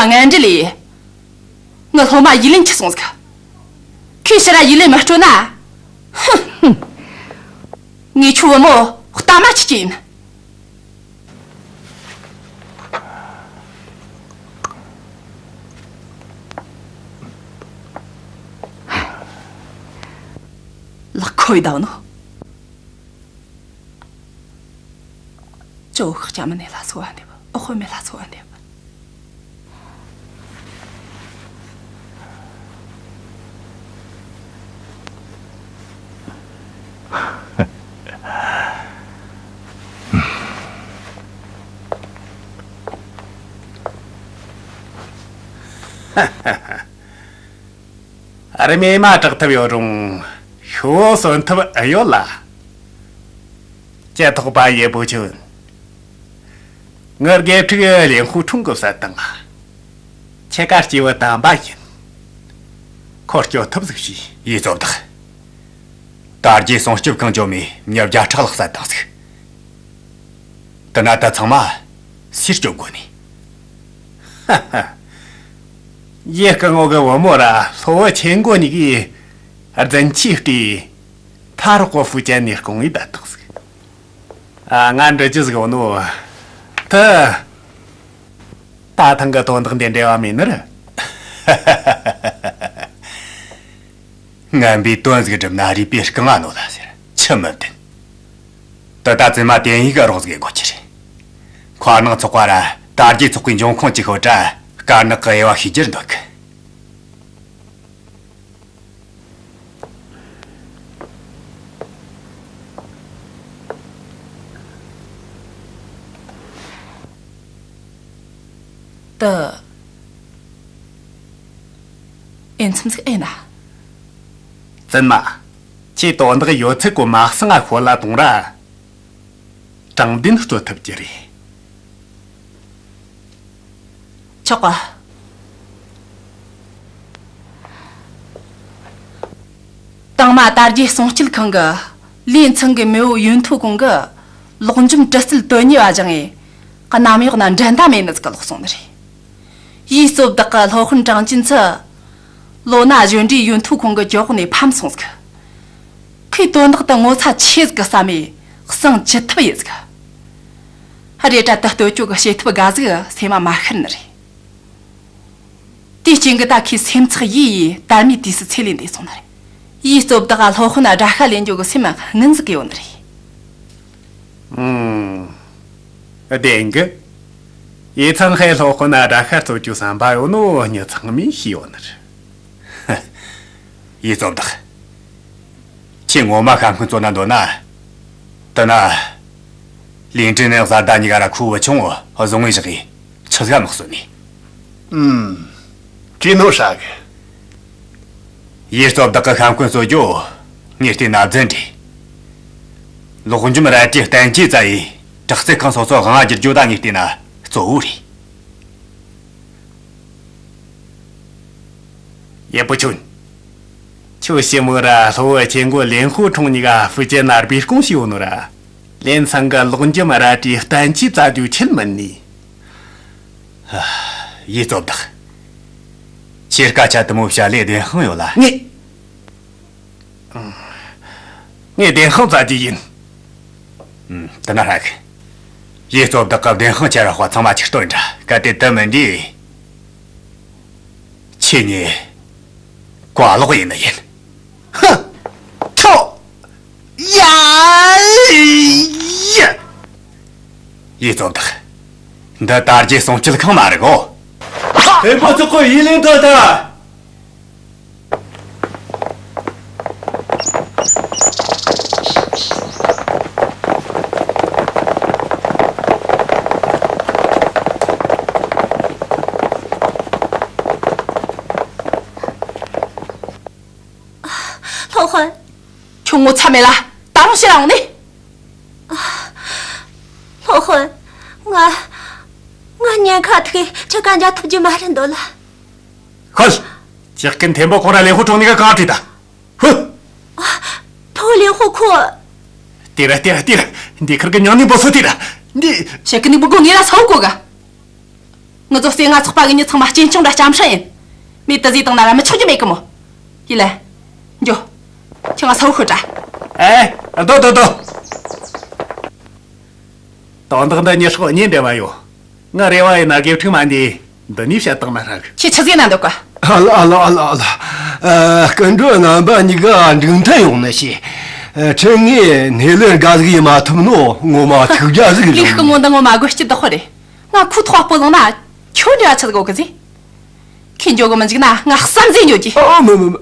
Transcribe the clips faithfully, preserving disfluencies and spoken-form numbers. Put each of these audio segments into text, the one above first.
ངན་འབྲེལ་ལས། ངའི་སློབ་མ་ཡིད་ལན་ཆི་སོང་ཟིག་ཁོས་ཕྱིར་ར་ཡིད་ལན་མི་སྤྲོད་ན། ཧུམ། ངས་ཁྱོའི་བུ་མོ་གཏའ་མ་ཁྲིད་རྒྱུ་ཡིན། ལག་ཁོ་ཡི་ད་ནོ། ཅོ་ཤི་ཅ་མི་ནེ་ལ་སོ་བ་འདེབས། ཨོ་ཧོ་མེ་ལ་སོ་བ་འདེབས། རྨས་མ་དྲག་ཐབས་ཡོད་རུང་ཤི་བོ་གསོན་ཐབས་ཨེ་ཡོད་ལ། ཅི་ཐོག་པ་ཡེ་པོ་ཆུན། ངའི་དགེ་ཕྲུག་ལིན་ཧུ་ཁྲུང་གིས་བསད་བཏང་ང་། ཁྱེད་ཀ་སྐྱེས་བུ་དམ་པ་ཡིན། ཁོ་སྐྱོབ་ཐབས་ཟིག་བྱོས། ཡེ་ཙོ་བདག། དར་རྒྱས་སྲུང་སྐྱོབ་ཁང་ཇོ་མོས་མྱི་བརྒྱ་ཕྲག་ལྷག་བསད་བཏང་ཟིག་དེ་ན་ད་ཚང་མ་སུས་སྐྱོབ་དགོས་ནི། ཧ་ཧ། ཡེ་སྐུ་ངོ་གི་བུ་མོ་ར་སློབ་བུ་ཆེན་མགོ་གཉིས་ཀྱིས་རྫུན་གྱིས་སྤྲས། ཐ་རོག་གོ་ཧྥུ་ཅན་ནས་སྐུང་ངེ་བསྡད་བཏང་ཟིག་ཨ། ང་འདྲི་རྒྱུ་ཟིག་ཡོད་ནོ། ད། ད་ཐེངས་གི་དོན་དག་འདི་འབྲེལ་བ་མེད་ནི་རེད། ངན་པའི་དོན་ཟིག་སྒྲུབ་ན་རུས་པས་རྐང་ང་གནོད་ལ་ཟེར། ཆི་མི་བདེན། དེ་ད་བཙུན་མ་དེན་ཡིག་གི་རོགས་ཟིག་དགོས་རྒྱུ་རེད། མཁར་ནག་ཚོགས་པ་ར་དར་རྒྱས་ཚོགས་པའི་འབྱུང་ཁུངས་ཅིག་ཤོད་དྲ་དཀར་ནག་གི་དབྱེ་བ་ཤེས་རྒྱུར་འདོད་གི། དེ། ཨེ་མཚམས་ཟིག་ཨེ་ན། བཙུན་མ། ཁྱེད་དོན་དག་ཡོད་ཚད་གོ་མ་གསང་ང་ཤོད་ལ་གཏོང་ར། དྲང་བདེན་རྩོད་ཐུབ་ཀྱི་རེད། ཆོག་ག་དང་མ་དར་རྒྱས་སྲུང་སྐྱེལ་ཁང་གི་ལིའུ་ཚང་གི་མེས་པོ་ཡོན་ཐུའུ་ཀུང་གིས་ལོག་འཇོམས་གྲི་རྩལ་དོན་གཉེར་བ་སྦྱངས་ངེ་གནམ་འོག་ན་འགྲན་ཟླ་མེད་ནི་ཟིག་ག་ལོག་སོང་ནི་རེད། ཡེ་ཙོ་བདག་གི་སློབ་དཔོན་ཀྲང་ཅིན་ཚོ་ལོ་ན་གཞོན་འདྲིས་ཡོན་ཐུའུ་ཀུང་གི་གྱོད་འོག་ནས་ཕམ་སོང་ཟིག་ཁོས་དོན་དག་དེ་ངོ་ཚ་ཆེ་ཟིག་གི་བསམ་མེ་གསང་ཅི་ཐུབ་ཡེ་ཟིག་རེད་དྲ་དེ་གཏོད་རྒྱུ་གི་བྱེད་ཐབས་འགའ་ཟིག་སེམས་མ་མ་ཤར་ནི་རེད། དེའི་རྐྱེན་གྱིས་ད་ཁོའི་སེམས་ཚེགས་ཡེ་ཡེ་དར་མའི་དུས་སུ་ཚེ་ལས་འདས་སོང་ནི་རེད། ཡེ་ཙོ་བདག་ག་སློབ་དཔོན་ན་དགྲ་ཤ་ལེན་རྒྱུ་གི་སེམས་སྔུན་ཟིག་གི་ཡོད་ནི་རེད། ཨུམ། བདེན་གི། ཡེ་ཚང་ཧའེ་སློབ་དཔོན་ན་དགྲ་ཤ་རྩོད་རྒྱུ་བསམ་པ་ཡོད་ནོ་མྱི་ཚང་མས་ཤེས་ཡོད་ནི་རེད། ཡེ་ཙོ་བདག་ཁྱེད་ངོ་མ་ཤ་འཁོན་རྩོད་ན་འདོད་ན། དེ་ན། ལིན་ཀྲིན་ནས་བཟའ་ཟླ་གཉིས་ཀ་ར་ཁོའི་བུ་ཆུང་བཟུང་ངེ་བཞག་གི་ཆི་ཟིག་མི་གསོད་ནི། ཨུམ། བྲིས་ནོ་ཧྲ་གི། ཡེ་ཙོ་བདག་གི་ཤ་འཁོན་རྩོད་རྒྱུ་ངས་བལྟས་ན་རྫུན་རེད། ལོག་འཇོམས་རལ་གྲིའི་བསྟན་བཅོས་བཙལ་ཡེ་དྲག་རྩལ་ཁང་སོ་སོ་དབང་བསྒྱུར་རྒྱུ་ད་ངས་བལྟས་ན་གཙོ་བོ་རེད། ཡེ་པུ་ཆུན། ཁྱོའི་ཞི་མོ་ར་སློབ་བུ་ཆེན་མགོ་ལེན་ཧུ་ཁྲུང་གཉིས་ཀ་ཧྥུ་ཅན་ན་སྦས་སྐུང་བྱས་ཡོད་ནོ་ར། ལིན་ཚང་གི་ལོག་འཇོམས་རལ་གྲིའི་བསྟན་བཅོས་བཙལ་རྒྱུ་ཁྱོན་མིན་ནི། ཡེ་ཙོ་བདག་ཁྱེད་སྐད་ཆ་དེ་མོ་བཤད་ལས་བདེན་དཔང་ཡོད་ལ། ངས། ངས་བདེན་དཔང་བཙལ་རྒྱུ་ཡིན། ཨུམ། དེ་ན་ཧྲ་གི། ཡེ་ཙོ་བདག་གི་བདེན་དཔང་ཁྱེར་ར་དཔའ་ཚང་མ་ཆིག་སྟོན་འདྲ། གལ་ཏེ་དེ་མིན་དུས། ཁྱེད་གཉིས་བཀའ་ལོག་ཡིན་ནི་ཡིན། ཧུ། ཐོ། ཡ། ཡ། ཡེ་ཙོ་བདག་འདི་དར་རྒྱས་སྲུང་སྐྱེལ་ཁང་མ་རེད་གོ། ཐེ་པོ་ཚོགས་ཁོ་ཡིན་ལེན་དོ་ད། སློབ་དཔོན། ཁྱོད་ངོ་ཚ་མེད་ལ་ད་རུང་ཕྱིར་འོང་ནི། སློབ་དཔོན། ང་། ང་ཉེན་ཁ་ཐུག་གི་ཁྱེད་ཀ་འཇག་ཐུབ་རྒྱུ་མ་རེད་འདོད་ལ། ཧོལ། ཇག་རྐུན་ཐེན་པོ་ཁོང་ར་ལེན་ཧུ་ཁྲུང་གཉིས་ཀ་གང་བྲིས་ད། ཧུ། ཕོ་ལེན་ཧུ་ཁོ། ལྟོས་ར་ལྟོས་ར་ལྟོས་ར། འདི་ཁར་གི་ཉང་ནི་བོ་སོ་ལྟོས་ར། འདི། ཁྱེད་ཀྱི་ནི་བུ་གོ་ངེ་ར་སོ་གོ་ག་ངུ་ཚོ་སེ་ང་ཚོགས་པ་གི་མྱི་ཚང་མ་གཅེན་གཅུང་འདྲ་སྐྱབས་མགོན་ཡིན། མེད་དུ་ཟིག་བཏང་ན་ར་མི་ཆོག་རྒྱུ་མེད་གི་མོ། ཡིན་ལ། འགྱོ། ཁྱོད་ང་ས་བོ་ཤོད་དྲ། ཨེ། སྡོད་སྡོད་སྡོད། དོན་དག་འདི་མྱི་སྲོག་གཉིས་འབྲེལ་བ་ཡོད། ང་རེ་བ་ཡིན་ན་དགེ་ཕྲུག་མ་འདི་འདི་ནས་བཤད་བཏང་ན་ཧྲ་གི། ཁྱེད་ཆི་ཟིག་ན་འདུག་ག། ཨ་ལ་ཨ་ལ་ཨ་ལ་ཨ་ལ། ཨ། སྐུ་མགྲོན་རྣམ་པ་གཉིས་ཀ་འགྲིག་མཐུན་ཡོང་ནི་ཞེས། ཨ། ཁྲིད་ངས་སྣེ་ལེན་དགའ་ཟིག་ཡིན་མ་ཐུབ་ནོ་ངོ་མ་ཐུགས་རྒྱལ་ཟིག་ལས། ལུས་ཤུགས་མོ་འདི་ངོ་མ་དགོས་སྐྱིད་བདག་ཁོ་རེད། ང་ཁོའི་ཐོག་སྤོ་ལངས་ན་ཁྱོད་འདྲ་ཆི་ཟིག་གོ་གི་ཟིག། ཁྱེད་འགྱོ་གི་མི་འཇུག་ན་ང་བསམ་གཟས་འགྱོ་གི། ཨ། མི་མི་མི།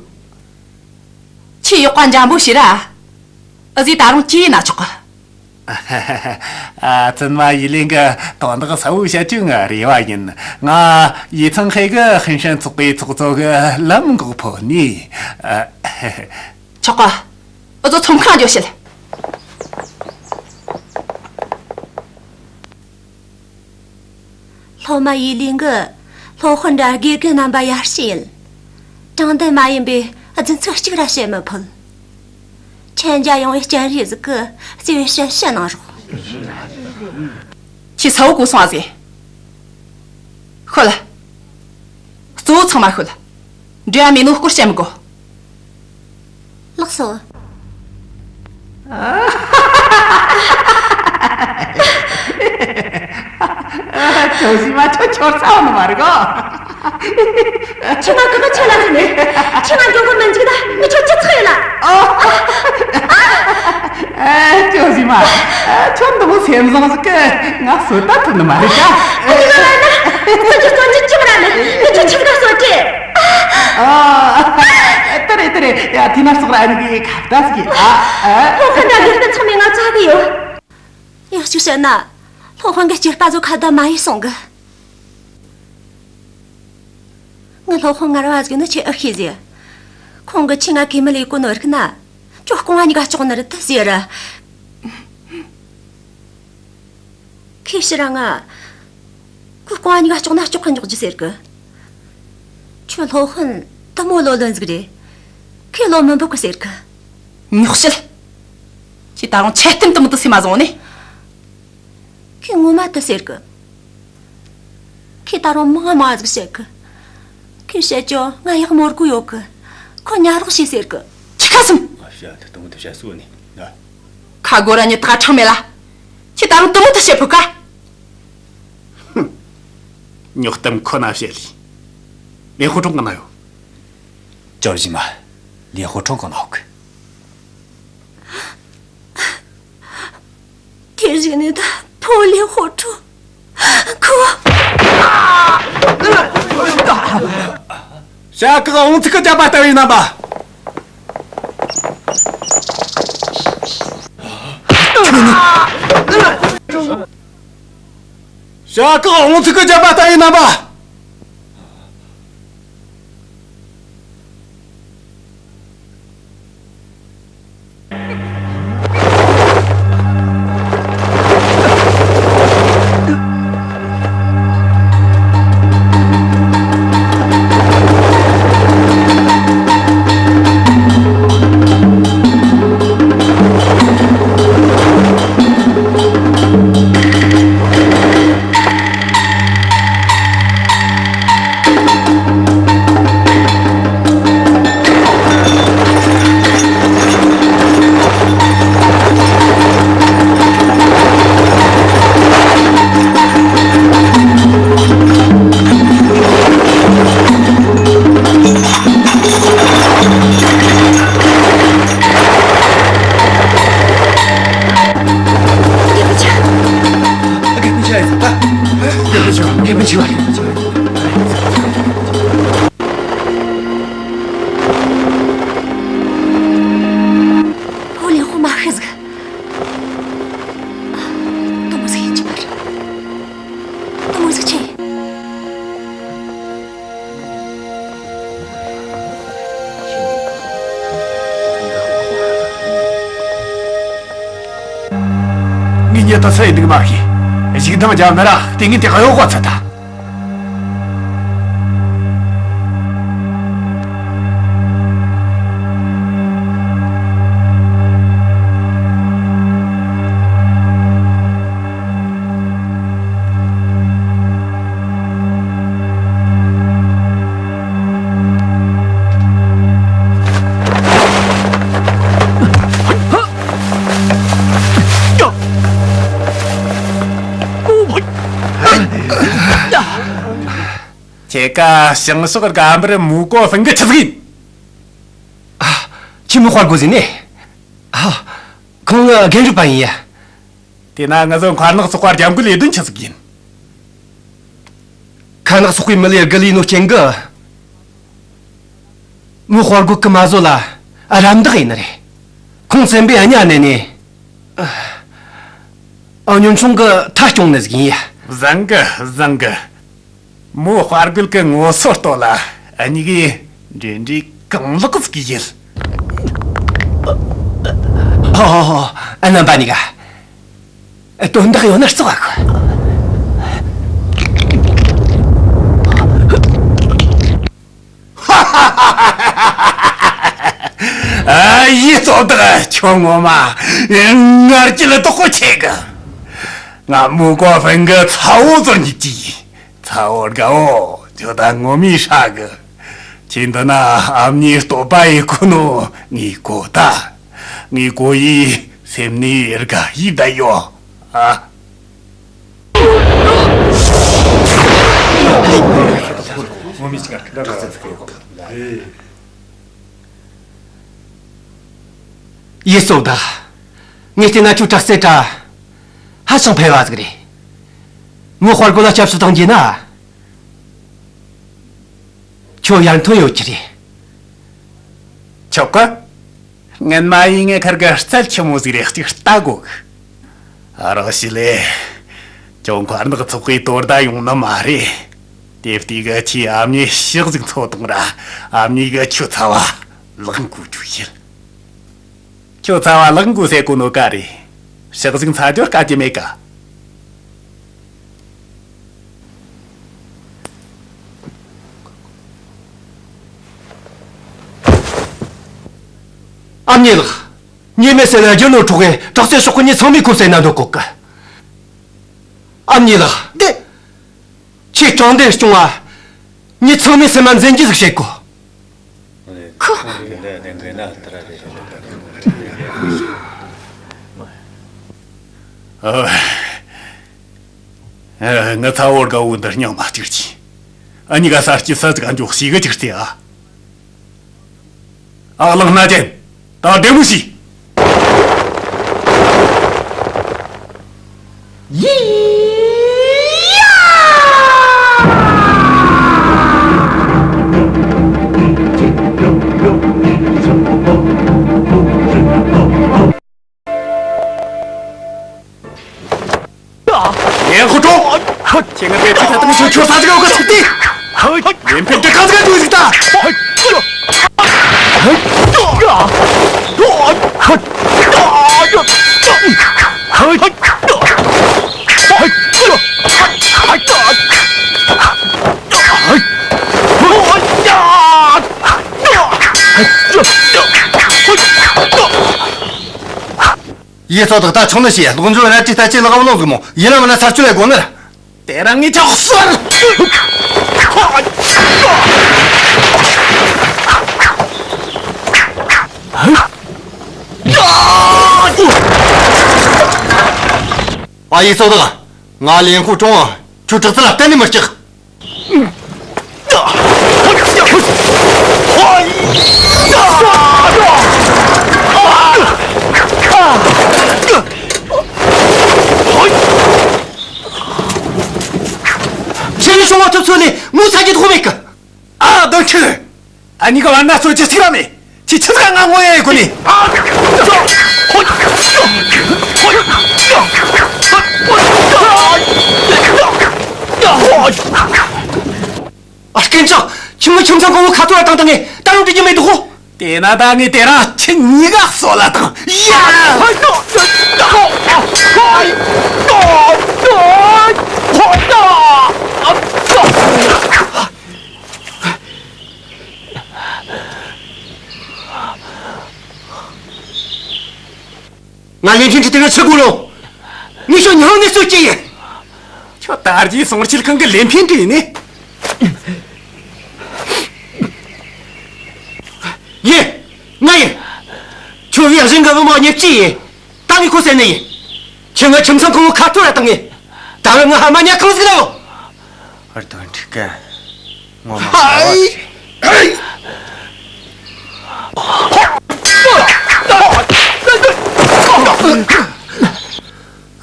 ཁྱེད་ཡག་པ་འཇམ་པོ་བྱོས་ར། ཨ་ཟིག་ད་རུང་ཅི་ཡིན་ན་ཆོག་གི། ཨ། བཙུན་མ་ཡི་ལིང་གི་དོན་དག་གསལ་བོ་བཤད་རྒྱུ་ང་རེ་བ་ཡིན། ང་ཡི་ཚང་ཧེ་གི་ཧིན་ཧྲན་ཚོགས་པའི་ཚོགས་གཙོ་གི་ལམ་འགོག་ཕོ་ནི། ཨ། ཆོག་གི། འུ་ཚོ་ཚོམ་ཁང་འགྱོ་བྱེད། སློབ་མ་ཡི་ལིང་གིས་སློབ་དཔོན་འདྲ་དགེ་རྒན་རྣམ་པ་ཡར་ཞུ་ཡིན། དྲང་བདེན་མ་ཡིན་པའི་རྫུན་ཚིག་གཅིག་ར་བཤད་མི་ཕོད། མཁྱེན་རྒྱ་ཡངས་པའི་སྤྱན་རས་གཟིགས་ཀྱི་བརྩེ་བའི་དྲིན་བཤད་གནང་རོགས། ཁྱེད་ས་བོ་གོ་སོང་ཨ་ཟེ། ཤོད་ལ། གཙོ་བོ་ཚང་མ་ཤོད་ལ། འབྲེལ་བ་མེད་ནོ་སྐོར་བཤད་མི་དགོ། ལགས་སོ། ཁྱོད་ཞི་མ་ཁྱོད་ཁྱོད་ཚ་བ་ནི་མ་རེད་གོ། ཁྱེད་ང་གི་གི་ཆེ་ལ་ཟིན་ནས། ཁྱེད་ང་འགྲོ་གི་མི་འཇུག་ད་ནི་ཁྱོད་ཅི་ཚེ་ཡོད་ལ། ཨ། ཨ། ཨ། ཁྱོད་ཞི་མ། ཨ། ཁྱོད་འདི་མོ་སེམས་བཟང་ཟིག་གི་ང་གསོད་ད་ཐུབ་ནི་མ་རེད་ད། ཁྱེད་ང་ལ་ན་སུ་ཅི་སོ་ཅི་ཅི་མ་ར་ནི་ནི་ཁྱོད་ཁྱེད་ང་གསོད་ཀྱི། ཨ། དེ་རེད་དེ་རེད། ཡ། དེ་ན་སོག་ར་ཨ་ནི་གི་ཁ་བརྡ་ཟིག་གི། ཨ། ཨ། ཁོ་ཁ་འདྲ་གི་སྐད་ཚང་མས་ང་ཚ་གི་ཡོད། ཡག་ཤོས་བཤད་ན། སློབ་དཔོན་གྱི་སྐྱེས་པ་ཚོ་ཁ་བརྡ་མ་ཡེ་སོང་གི། ངའི་སློབ་དཔོན་ངར་བ་ཟིག་ནི་ཁྱེད་ཨེ་ཤེས་ཟེར། ཁོང་གིས་ཁྱེད་ང་གེ་མི་ལས་གོ་ནོ་རིག་ན། ཁྱོད་རྐང་བ་གཉིས་ཀ་གཅོག་ནི་རེད་ད་ཟེར། ཁོས་ཕྱིར་ར་ང་། ཁོའི་རྐང་བ་གཉིས་ཀ་གཅོག་ན་གཅོག་གི་འཇོག་རྒྱུ་ཟེར་གི། ཁྱོད་སློབ་དཔོན་དེ་མོ་ལོ་ལོན་ཟིག་རེད། ཁོས་བློ་མི་འབབ་གི་ཟེར་གི། ཉོག་བཤད། ཁྱེད་ད་རུང་ཆེ་གཏམ་དེ་མོ་དེ་སེམས་མ་བཟུང་ནས། ཁོས་ངོ་མ་དེ་ཟེར་གི། ཁོས་ད་རུང་མང་མང་ཟིག་བཤད་གི། ཁོས་བཤད་རྒྱུ་ང་ཡག་མོ་དགོས་ཡོད་གི། ཁོ་ཉར་རོགས་བྱོས་ཟེར་གི། ཁྱི་ཁ་སུམ། ཨ། བཤད་དེ་དང་དེ་བཤད་སོ་ནི་ན། ཁ་སྒོ་ར་ཉི་ཐག་ཁྲང་མེད་ལ། ཁྱེད་ད་རུང་དེ་མོ་དེ་བཤད་ཕོད་ཀ། ཧུམ། ཉོག་གཏམ་ཁོ་ན་བཤད་ལི། ལེན་ཧོ་ཁྲོང་གི་ན་ཡོད། ཅོ་ཞི་མ། ལེན་ཧོ་ཁྲོང་གི་ན་ཡོད་གི། དེ་རིང་ནས་ད་ཕོ་ལེན་ཧོ་ཁྲོང་ཁོ། བྱ་གག་འོང་ཚིག་གི་རྒྱབ་པ་ལྟ་བུའི་རྣམ་པ། བྱ་གག་འོང་ཚིག་གི་རྒྱབ་པ་ལྟ་བུའི་རྣམ་པ། ཕོ་ལེན་ཧོ་མ་ཤི་ཟིག། དེ་མོ་ཟིག་ཡིན་གྱི་མ་རེད། དེ་མོ་ཟིག་ཆི། ངས་ཉེ་དུ་སུ་ཡིན་འདུག་མ་ཤེས། གཞུག་མཐའ་རྒྱ་མི་ར་ལྟས་ངན་དེ་གཡོག་པ་ཚུད་ད། ཁྱེད་ཀ་བྱང་ཕྱོགས་སྒམ་པར་མུའུ་ཀོ་ཧྥེང་གི་ཆི་ཟིག་ཡིན། ཨ། ཁྱོས་མུའུ་དཔའ་རྒོད་ཟིག་ནི། ཨ། ཁོང་ངི་རྒན་རབས་པ་ཡིན་ཡ། དེ་ན་ང་ཚོ་མཁར་ནག་ཚོགས་པ་རྒྱབ་འགལ་ལས་དོན་ཆི་ཟིག་ཡིན། མཁར་ནག་ཚོགས་པའི་མི་ལས་རྒུད་ལས་ནོ་རྐྱེན་གི། མུའུ་དཔའ་རྒོད་གི་མ་བཟོ་ལ་རམ་འདེགས་ཡེད་ནི་རེད། ཁོང་བཙན་པོས་གཉའ་གནོན་ནས། ཨ། སྔོན་བྱུང་གི་མཐའ་སྐྱོང་ནི་ཟིག་ཡིན་ཡ། བཟང་གི། བཟང་གི། མུའུ་དཔའ་རྒོད་གི་ངོ་སོ་ལྟོས་ལ། འུ་གཉིས་ཀས་འབྲེལ་འདྲིས་གང་ལེགས་ཟིག་ཡེད། ཧོ་ཧོ་ཧོ། ཨ། རྣམ་པ་གཉིས་ཀ། དོན་དག་ཡོད་ན་རྩོག་གོ། ཨ། ཡེ་ཙོ་བདག། ཁྱོད་ངོ་མ་ང་རྒྱལ་དོག་པོ་ཆེ་གི། ང་མུའུ་ཀོ་ཧྥེང་གི་ཚ་བོ་ཟིག་ཡིན་གྱི། ཚ་བོ་དགའ་བོ། ཁྱོད་ད་ངོ་མ་ཧྲ་གི། ཁྱེད་འདི་ན་ཨ་མྱེས་བསྟོད་པ་ཡེད་གོ་ནོ་ངས་གོ་ད། ངས་གོ་ཡེ་སེམས་ནས་དགའ་ཡེ་བསྡད་ཡོད། ཨ། ཡེ་ཙོ་བདག། ངས་བལྟས་ན་ཁྱོད་དྲག་རྩལ་དྲ་ཧ་ཅང་འཕེལ་བ་ཟིག་རེད། མུའུ་དཔའ་རྒོད་ལ་སྐྱབས་སུ་བཏང་རྒྱུ་ན། ཁྱོད་ཡར་ཐོན་ཡོད་རྒྱུ་རེད། ཆོག་གི། སྔན་མ་ཡིན་ངས་ཁིར་གི་རྩལ་ཆི་མོ་ཟིག་རེད་ཅིག་ལྟ་དགོས་གི། ཨ། རོགས་ཞུ་ལེ། ཁྱོད་མཁར་ནག་ཚོགས་པའི་དོ་ཟླ་ཡོང་ནི་མ་རེད། དེ་བལྟས་གི་ཁྱོས་ཨ་མྱེས་ཕྱག་ཟིག་འཚོལ་བཏང་ར། ཨ་མྱེས་གིས་ཁྱོའི་ཚ་བ་ལག་འགུལ་རྒྱུ་ཡིན། ཁྱོའི་ཚ་བ་ལག་འགུལ་ཟེར་གོ་ནོ་ག་རེ། ཕྱག་ཟིག་འཚོལ་རྒྱུར་དཀའ་རྒྱུ་མེད་ཀ། ཨ་མྱེས་ལགས། ཉེས་མེད་ཟེར་ན་རྒྱུ་ནོར་འཕྲོག་གི། དྲག་རྩལ་ཤོག་གི་མྱི་ཚང་མའི་ཁོ་བསད་ན་འདོད་གོ་གི། ཨ་མྱེས་ལགས། དེ། ཁྱོས་དྲང་བདེན་སྐྱོང་ང་། མྱི་ཚང་མའི་སེམས་མ་འཛིན་རྒྱུ་ཟིག་བྱེད་དགོས། ཁོ། ཨ། ཨ། ངི་ཚ་བོ་དགའ་བོ་འདི་སྙིང་མ་གཅིག་རྐྱེན། འུ་གཉིས་ཀ་ས་སྐྱིད་ས་ཟིག་ག་འཇོག་ཤེས་གི་ཅིག་སྟེ་ཨ། ཨ། གླང་སྣ་ཅན། ད་བདེ་མོ་བྱོས། ཡི་ཡ། ཡེ་ཧུ་ཀྲོང་། ཁྱོད་ངའི་བེད་སྤྱོད་བཏང་ཆོག་ཆོག་ས་ཟིག་ཡོད་གི་ཚིག་དེ། ལེན་ཕན་དྲི་ག་ཟིག་འཇུ་ཟིག་ད། ཡེ་ཙོ་བདག། ད་ཆུང་ནི་ཞིག་ལོག་འཇོག་ར་ཅི་ལྟ་ཅི་ལག་བ་ལོག་ཟིག་མོ་ཡིན་ན་མིན་ན་ས་ཆུ་ལས་དགོ་ནི་ར། དེ་རིང་ངས་ཁྱོད་གསོད། ཨ། ཡེ་ཙོ་བདག། ང་ལེན་ཧུ་ཀྲོང་ཁྱོད་དྲག་རྩལ་ལ་གཏན་ནས་མི་སྐྲག། ཁྱེད་ནི་ཤོང་བ་ཐུབ་ཚོད་ལས་ངོ་ཚ་རྒྱུ་དོགས་མེད་གི། ཨ། དོན་ཆེ། འུ་གཉིས་ཀ་བར་ན་རྩོད་རྒྱུ་ཟིག་ར་མེད། ཁྱོས་ཆི་ཟིག་ག་ང་ངོ་ཡ་ཡེ་གོ་ནི། ཨ། ཨ། རྐུན་ཇག། ཁྱོས་ངའི་ཁྱིམ་ཚང་གང་བོ་ཁ་ཐོར་ར་བཏང་བཏང་ངས་ད་རུང་འདྲི་རྒྱུ་མེད་དོ་ཧོ། དེ་ན་ད་ངས་དེ་རིང་ཁྱེད་གཉིས་ཀ་གསོད་ལ་བཏང་། ཡ། ང་ལིན་ཕིན་གྱི་དེ་ན་ཆི་དགོས་ལོ། ངས་ཁྱོད་ཉིན་ནས་གསོད་རྒྱུ་ཡིན། ཁྱོད་དར་རྒྱས་སྲུང་སྐྱེལ་ཁང་གི་ལིན་ཕིན་གྱི་ཡིན་ནི། ཡིན། ང་ཡིན། ཁྱོད་ངའི་གཞན་གྱི་བུ་མོ་ཉེ་བཅུ་ཡིན། ད་ངས་ཁོ་བསད་ནི་ཡིན། ཁྱོད་ངའི་ཁྱིམ་ཚང་ཁོ་བོ་ཁ་ཐོར་ར་བཏང་ངས། ད་ངས་ང་ཕ་མ་ཉལ་ཁང་ཟིག་ལ་ཡོད། ཨར་དོན་འགྲིག་གི། ངོ་མ་ཧའི། ཧའི།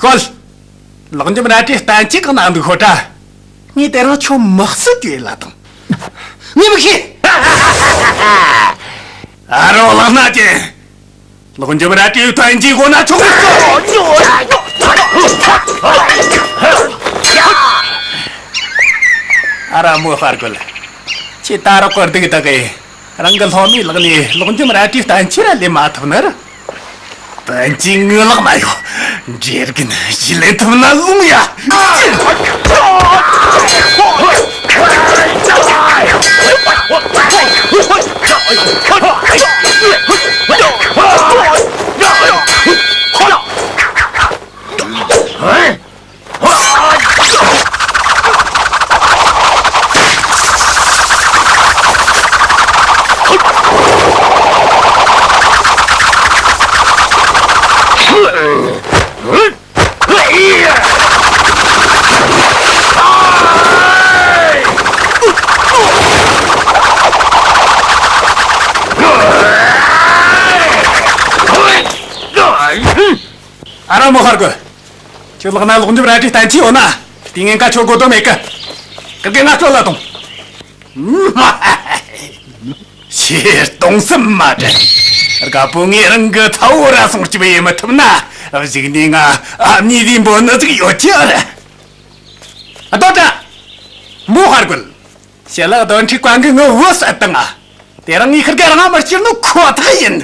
ཤོད། ལག་འཇམ་རལ་གྲིའི་བསྟན་བཅོས་གང་ན་འདུག་ཤོད་དྲ། ངས་དེ་རིང་ཁྱོད་དམག་སྲིད་ཀྱི་ལ་དང་། ངས་མི་ཤེས། ཨ་རོ་ལག་ན་ཅན། ལག་འཇམ་རལ་གྲིའི་བསྟན་བཅོས་གོ་ན་ཆོག་གི། ཨ་ར་མོ་ཧར་གོ་ལ། ཁྱེད་ད་རག་གོ་སྡུག་ད་གི། རང་གི་སློབ་མའི་ལག་ནས་ལག་འཇམ་རལ་གྲིའི་བསྟན་བཅོས་ར་ལེན་མ་ཐུབ་ན་ར། བསྟན་བཅོས་ངའི་ལག་ན་ཡོད། འཇེར་གིན་ཞིག་ལེན་ཐུབ་ན་ལོང་ཡ། ཨ་ར་མོ་ཧར་གོ། ཁྱོད་ལག་ན་ལག་འཇམ་རལ་གྲིའི་བསྟན་བཅོས་ཡོད་ན། དེ་ངན་ཀ་ཁྱོད་དགོས་དོན་མེད་གི། ཀི་ཀི་ང་ཁྱོད་ལ་དང་། ཕྱིར་གཏོང་སེམས་མ་དྲན། རྒད་པོ་ངས་རང་གི་ཚ་བོ་ར་སྲུང་སྐྱོབ་ཡེ་མི་ཐུབ་ན། གཞུག་ནས་ང་ཨ་མྱེས་དེའི་འབོད་ནི་ཟིག་ཡོད་ཀྱི་རེད། ཨ་ཏོ་ཏ། མོ་ཧར་གོ། ཞལ་ལག་དོན་ཁྲིད་གན་གི་ངོ་བོ་གསལ་བཏང་ང་། དེ་རིང་ངས་ཁིར་ག་རང་མར་སྐྱུར་ནོ་ཁོ་ཐག་ཡིན།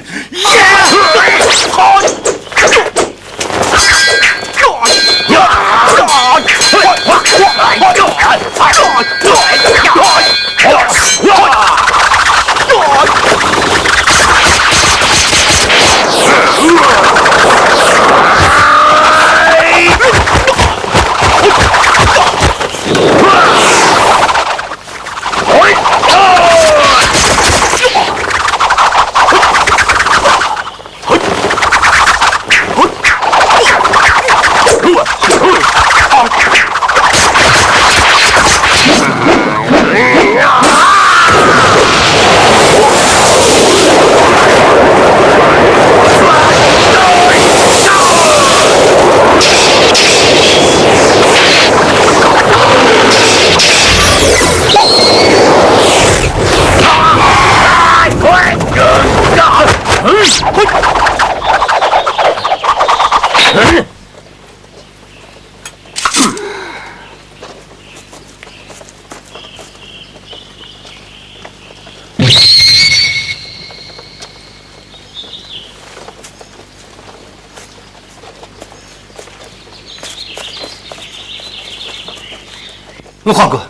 ངོ་ཧར་གོ།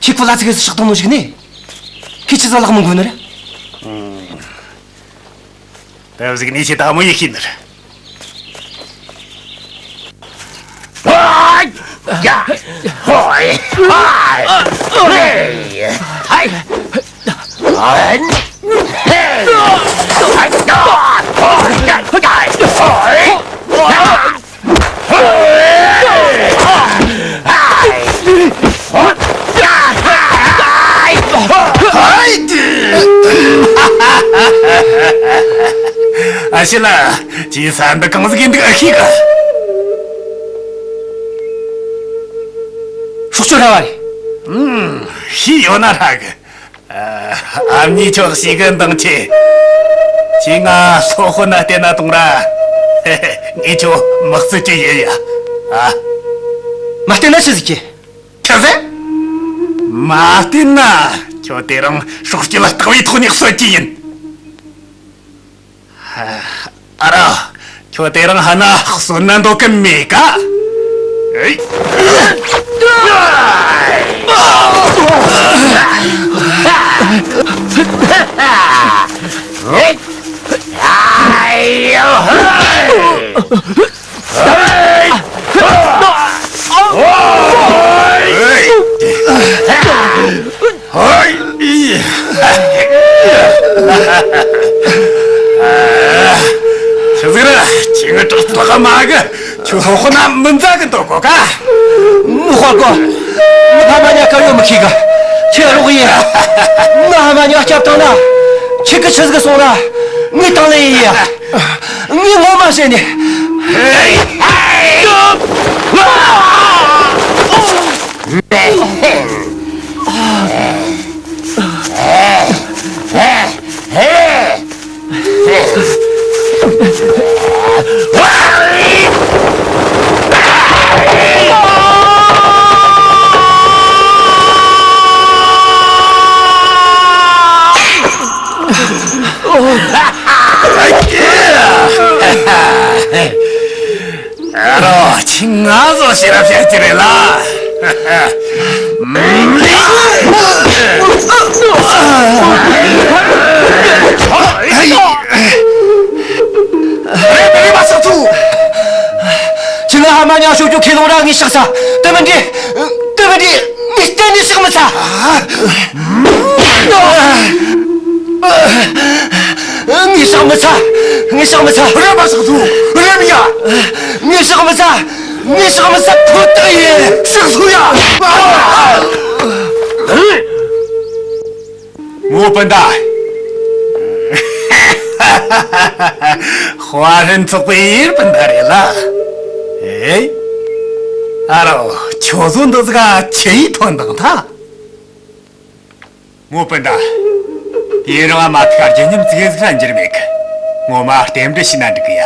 ཁྱེད་ཁོ་ལ་ཚིག་གི་ཕྱག་གཏོང་ནོ་ཞིག་ནས། ཁྱེད་ཆི་ཟིག་ལག་མི་འགུལ་ནི་རེད། དེ་ཟིག་ནས་ཁྱེད་ད་མོ་ཡེ་ཤེས་ནི་རེད། ཨ་ཤི་ལ། ཅི་ས་འདི་གང་ཟིག་ཡིན་འདུག་ཨ་ཤི་ག། སྲོག་གཅོད་ར་བ་རེད། ཨུམ། ཤི་ཡོད་ན་ར་གི། ཨ་མྱེས་ཁྱོད་ཞིག་གི་འདང་ཆེ། ཁྱེད་ང་སོ་ཧོ་ན་བལྟས་ན་དང་ར། ངས་ཁྱོད་དམག་སྲིད་ཀྱི་ཡིན་ཡ། ཨ། མ་བལྟས་ན་ཆི་ཟིག་གི། ཆི་ཟེར། མ་བལྟས་ན་ཁྱོད་དེ་རིང་སྲོག་སྐྱེལ་ལ་སྟག་པའི་ཐོག་ནས་གསོད་ཀྱི་ཡིན། ཨ་ར། ཁྱོད་དེ་རིང་ཧ་ན་གསོན་ན་འདོད་གི་མེད་ཀ། ཨེ། ཧོ། ཨེ། ཧོ། ཨི། ཆི་ཟིག་རེད། ཁྱེད་ངའི་དྲག་རྩལ་ག་མ་གི། ཁྱོད་ཧོ་ཧོ་ན་མི་འཛའ་གི་འདུག་གོ་ཀ། མོ་ཧོ་གོ། མི་ཕ་མ་ཉག་ག་ཡོད་མི་ཤེས་གི། ང་ཧ་མ་ཉི་བ་སྐྱབས་བཏང་ན། ཁྱེད་ཀྱིས་ཆི་ཟིག་གསུངས་ན་ངས་དང་ལེན་ཡེད་ཡ། ངས་ངོ་མ་བཤད་ནས། ཨ་རོ། ཁྱེད་ང་ཚོ་ཕྱིར་ར་བཤད་ཀྱི་རེད་ལ། རེད་རེད། མ་སོང་ཐུ། ཁྱེད་ང་ཧ་མ་ཉ་ཤོག་ཅུ་ཁས་ལོང་ར་ངས་ཕྱག་ས། དེ་མིན་འདི། དེ་མིན་འདི། ངས་གཏན་ནས་ཕྱག་མི་ཚ། ངས་ཕྱག་མི་ཚ། ངས་ཕྱག་མི་ཚ། རེམ་མ་ཕྱག་ཐུ། རེམ་ཡ། ངས་ཕྱག་མི་ཚ། ངས་ཕྱག་མི་ཚ་ཁོ་ཐག་ཡིན། ཕྱག་ཐུ་ཡ། ངོ་སྤུན་ཟླ། ཧྭ་ཧྲན་ཚོགས་པའི་སྤུན་ཟླ་རེད་ལ། ཨེ། ཨ་རོ། ཁྱོད་ཚོ་འདི་ཟིག་ག་ཆི་ཡིས་ཐོན་དང་ཐ། ངོ་སྤུན་ཟླ། དེ་རིང་ང་མ་ཐུག་རྒྱུ་ཉམས་ཙིག་ཟིག་ར་འགྱུར་མེད་གི། ངོ་མ་རྟེན་འབྲེལ་བྱས་ན་འགྲིག་གི་ཡ།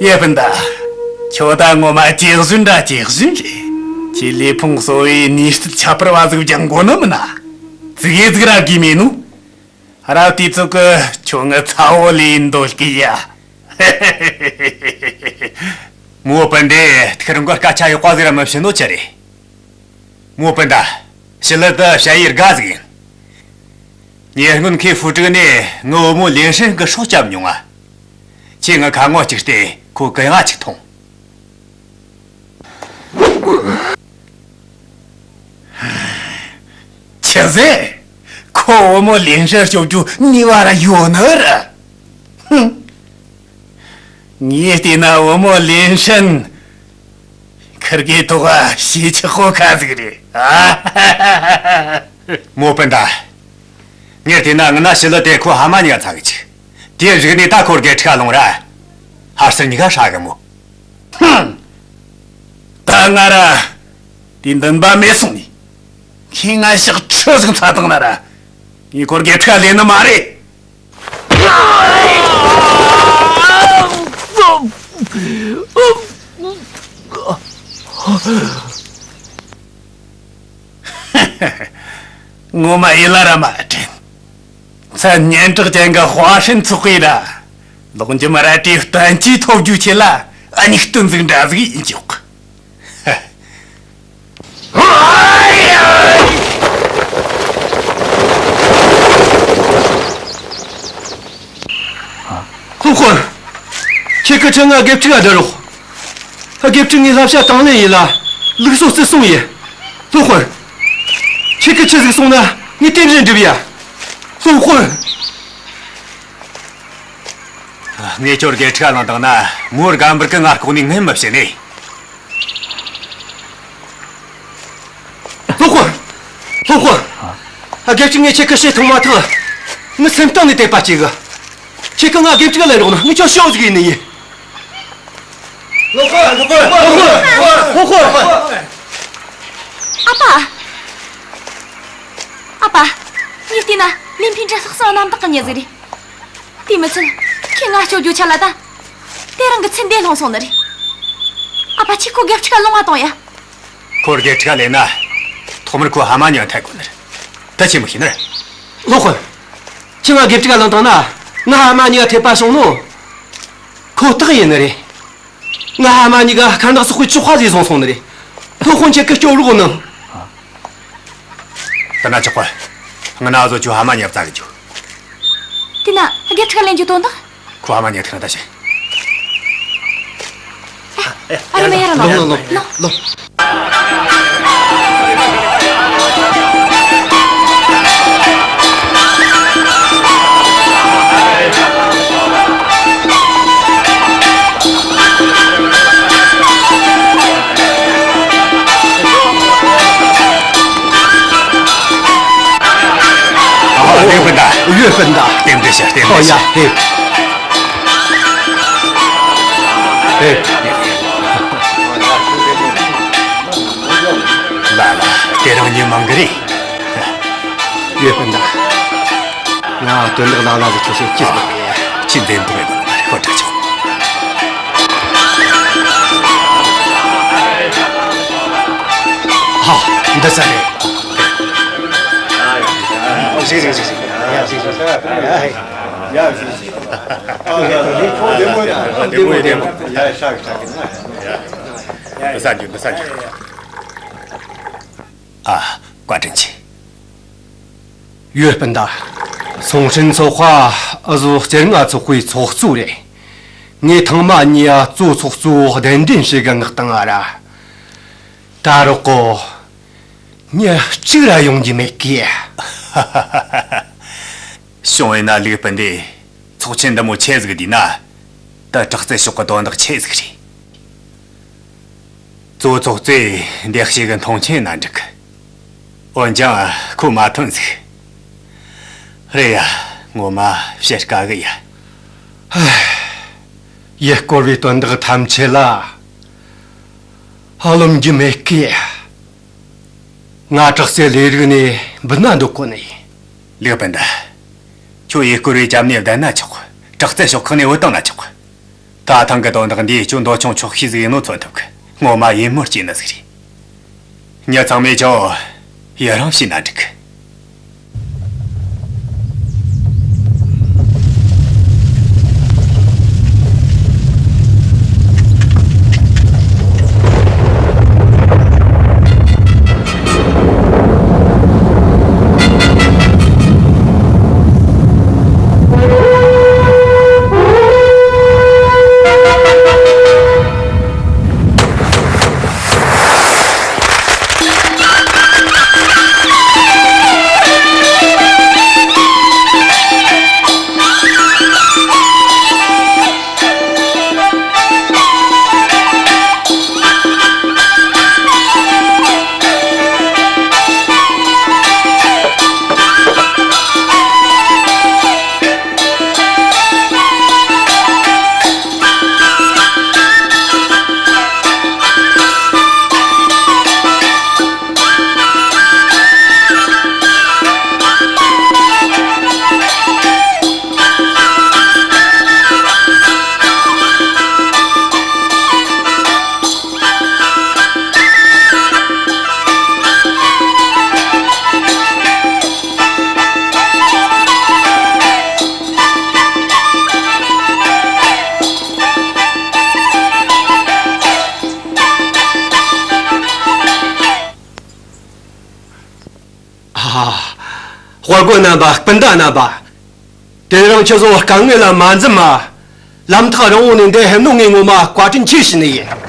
ཡེ་སྤུན་ཟླ། ཁྱོད་ད་ངོ་མ་ཇེ་བཞིན་ར་ཇེ་བཞིན་རེད། ཁྱེད་ལས་ཕུང་གསོ་བའི་ནུས་རྩལ་ཁྱད་པར་བ་ཟིག་སྦྱང་དགོས་ནི་མིན་ན། ཙིག་ཟིག་ར་དགོས་མེད་ནོ། ར་དེ་ཚོ་གི་ཁྱོད་ངའི་ཚ་བོ་ལས་འདོད་གི་ཡ། མོ་སྤུན་ཟླས་ཐུགས་རིང་གི་སྐད་ཆ་ཡག་པ་ཟིག་ར་མི་བཤད་ནོ་ཆི་རེད། མོ་སྤུན་ཟླ། ཞི་ལི་དེ་ཞ་ཡི་དགའ་ཟིག་ཡིན། ཉེ་སྔོན་ཁོས་ཧྥུ་ཀྲིག་ནས་ངའི་བུ་མོ་ལིན་ཧྲན་གི་སྲོག་བསྐྱབས་མྱོང་ང་། ཁྱེད་ངའི་ཁ་ངོ་གཅིག་བལྟས་ཁོ་གུ་ཡངས་ཅིག་མཐོང་། ཆི་ཟེར། ཁོ་བུ་མོ་ལིན་ཧྲན་སྐྱོབ་རྒྱུ་ནུས་པ་ར་ཡོད་ནི་རེད། ཧུམ། ངས་བལྟས་ན་བུ་མོ་ལིན་ཧྲན་ཁིར་གེ་ཐོག་ག་ཞེ་ཆག་པོ་ཁ་ཟིག་རེད། ཨ། མོ་སྤུན་ཟླ། ངས་བལྟས་ན་ང་ན་ཞི་ལི་དེ་ཁོ་ཕ་མ་གཉིས་ཀ་ཚ་གི་ཆུག་དེའི་གཞུག་ནས་ད་ཁོ་དགེ་ཕྲུག་ག་ལོངས་ར། ཕར་ཚུར་གཉིས་ཀ་ཧྲ་གི་མོ། ཧུམ། ད་ང་ར་དེ་འདུན་པ་མེད་སོང་ནི། ཁྱེད་ང་ཞག་ཁྲི་ཟིག་འཚོ་བཏང་ན་ར། ངས་ཁོ་དགེ་ཕྲུག་ག་ལེན་ནི་མ་རེད། ངོ་མ་ཡིད་ལ་ར་མ་དྲན། མཚན་སྙན་གྲགས་ཅན་གི་ཧྭ་ཧྲན་ཚོགས་པས་ར། ལོག་འཇོམས་རལ་གྲིའི་བསྟན་བཅོས་ཐོབ་རྒྱུའི་ཆེད་ལ་སྙིང་སྟོབས་ཟིག་འདྲ་ཟིག་ཡིན་ཆོག་སློབ་དཔོན། ཁྱེད་ཀྱིས་ཁྲི་ང་དགེ་ཕྲུག་ག་སྡུད་རོགས། དགེ་ཕྲུག་ངས་བསླབ་བྱ་དང་ལེན་ཡིན་ལ། ལུགས་སྲོལ་བརྩི་སྲུང་ཡིན། སློབ་དཔོན། ཁྱེད་ཀྱིས་ཆི་ཟིག་གསུངས་ན་ངས་དེ་འདྲ་འགྲུབ་ཡ། སློབ་དཔོན། ངས་ཁྱོད་དགེ་ཕྲུག་ག་བླངས་བཏང་ན་མོ་སྒམ་པོར་གིས་ང་ལྐོག་ནས་ངན་མི་བྱེད་ནས། སློབ་དཔོན། སློབ་དཔོན། དགེ་ཕྲུག་ངས་ཁྱེད་ཀྱི་ཞལ་མཐོང་མ་ཐག་ངའི་སེམས་གཏིང་ནས་དད་པ་སྐྱེ་གི། ཁྱེད་ཀྱིས་ང་དགེ་ཕྲུག་ག་ལེན་རོགས་གནང་། ངས་ཁྱོད་ཞུ་བ་ཟིག་ཡིན་ནི་ཡིན། སློབ་དཔོན། སློབ་དཔོན། སློབ་དཔོན། ཨ་ཕ། ཨ་ཕ། ངས་བལྟས་ན་ལིན་ཕིན་ཀྲི་ལྷག་བསམ་རྣམ་དག་གི་མྱི་ཟིག་རེད། དེ་མི་ཚད་ཁོས་ང་སྐྱོབ་རྒྱུའི་ཆེད་ལ་ད། དེ་རིང་གི་ཚེ་འདས་བླངས་སོང་ནི་རེད། ཨ་ཕ། ཁྱེད་ཁོ་དགེ་ཕྲུག་ག་ལོང་བ་གཏོང་ཡ། ཁོ་དགེ་ཕྲུག་ག་ལེན་ན། ཐོག་མར་ཁོ་ཕ་མ་གཉིས་ཀ་འཐད་དགོས་ནི་རེད། ད་ཁྱེད་མི་ཤེས་ནི་རེད། སློབ་དཔོན། ཁྱེད་ང་དགེ་ཕྲུག་ག་བླངས་བཏང་ན། ང་ཕ་མ་གཉིས་ཀ་འཐད་པ་བྱུང་ནོ། ཁོ་ཐག་ཡིན་ནི་རེད། ང་ཕ་མ་གཉིས་ཀ་ཁ་འདག་སོག་པོའི་ཅོག་ཁ་ཟིག་བཟུང་སོང་ནི་རེད། སློབ་དཔོན་ཁྱེད་ཀྱིས་སྐྱོབ་རོགས་གནང་། དེ་ན་ཆོག་གི། ང་ན་བཟོ་ཁྱོའི་ཕ་མ་གཉིས་ཀ་བཙལ་གི་འགྱོ། དེ་ན་དགེ་ཕྲུག་ག་ལེན་རྒྱུའི་དོན་དག་ཁོའི་ཕ་མ་གཉིས་ཀ་ཐུག་ན་ད་བཤད། ཨ་རེ་མ་ཡར་ལོངས། ལོངས་ལོངས་ལོངས། ལོངས། ལེགས་པ་འདུག་ཡོད་པ་འདུག་རྟེན་འབྲེལ་ཞུ། རྟེན་འབྲེལ་ཞུ། ཨོ་ཡ། ཧེ། ཧེ། ལ་ལ། དེ་རིང་ཉིན་མང་གི་རེད། ཡོད་པ་འདུག་ང་དོན་དག་ལ་ལ་ཟིག་ཁྱོད་ཤེས་ཀྱི་ཟིག་ཁྱི་འདེམས་ཐུབ་ཡོད་པ་ཁོ་དྲག་ཆོག་ཧ། འདི་ས་རེད། ཨ། ཟིག་ཟིག་ཟིག་ཟིག་ཡ། ཟིག་ཟིག་ཟིག་ཡ། ཧེ། ཡ། ཟིག་ཟིག་ཟིག་ཨ། ཟིག་ཟིག་ཟིག་བདེ་མོ་ཡ། བདེ་མོ་བདེ་མོ། ཡ། ཤག་ཤག་ན། ཡ། འདི་ས་འཇུ། འདི་ས་འཇུ། ཨ། བཀའ་དྲིན་ཆེ། ཡོད་པ་འདུག་སུང་ཧྲིན་ཚོགས་པ་འུ་ཟོ་སྤྱིར་ང་ཚོགས་པའི་ཚོགས་གཙོ་རེད། ངས་ཐེངས་མ་གཉིས་གཙོ་ཚོགས་གཙོ་གདན་འདྲེན་བྱེད་གི་མངགས་བཏང་ང་ར། ད་རོགས་གོ། མྱི་གཅིག་ར་ཡོང་རྒྱུ་མེད་གི། བྱུང་ཡིན་ན་ལིའུ་སྤུན་ཟླས་ཚོགས་ཆེན་འདི་མོ་ཆེ་ཟིག་བསྡུས་ན། ད་དྲག་རྩལ་ཕྱོགས་གི་དོན་དག་ཆེ་ཟིག་རེད། གཙོ་ཚོགས་གཙོས་འདི་ཞིག་གི་མཐོང་ཆེན་ན་འགྲིག་འོན་ཀྱང་ཁོ་མ་ཐོན་ཟིག་རེད་ཡ། ངོ་མ་བཤད་དཀའ་གི་ཡ། ཡུལ་སྐོར་བའི་དོན་དག་ཐམས་ཅད་ལ་ཧ་ལམ་རྒྱུ་མེད་གི། ང་དྲག་རྩལ་ལས་རིགས་ནས་འབུད་ན་འདོད་གོ་ནི་ཡིན། ལིའུ་སྤུན་ཟླ། ཁྱོད་ཡུལ་སྐོར་བའི་རྒྱབ་ནས་བསྡད་ན་ཆོག་དྲག་རྩལ་ཕྱོགས་ཁག་ནས་བུད་བཏང་ན་ཆོག་ད་ཐེངས་གི་དོན་དག་འདིས་ཁྱོད་འདོད་ཆུང་ཆོག་ཤེས་ཟིག་ཡིན་ནོ་མཚོན་ཐུབ་གི། ངོ་མ་ཡིད་མོར་སྐྱེ་ནི་ཟིག་རེད། མྱི་ཚང་མས་ཁྱོད་ཡི་རང་བྱས་ན་འགྲིག་ཨ། དཔའ་རྒོད་རྣམ་པ། སྤུན་ཟླ་རྣམ་པ། དེ་རིང་ཁྱེད་ཚོ་དཀའ་ངལ་ལ་མ་འཛེམས་མ། ལམ་ཐག་རིང་བོ་ནས་འདིར་ཕེབས་ནོ་ངས་ངོ་མ་བཀའ་དྲིན་ཆེ་ཞུ་ནི་ཡིན།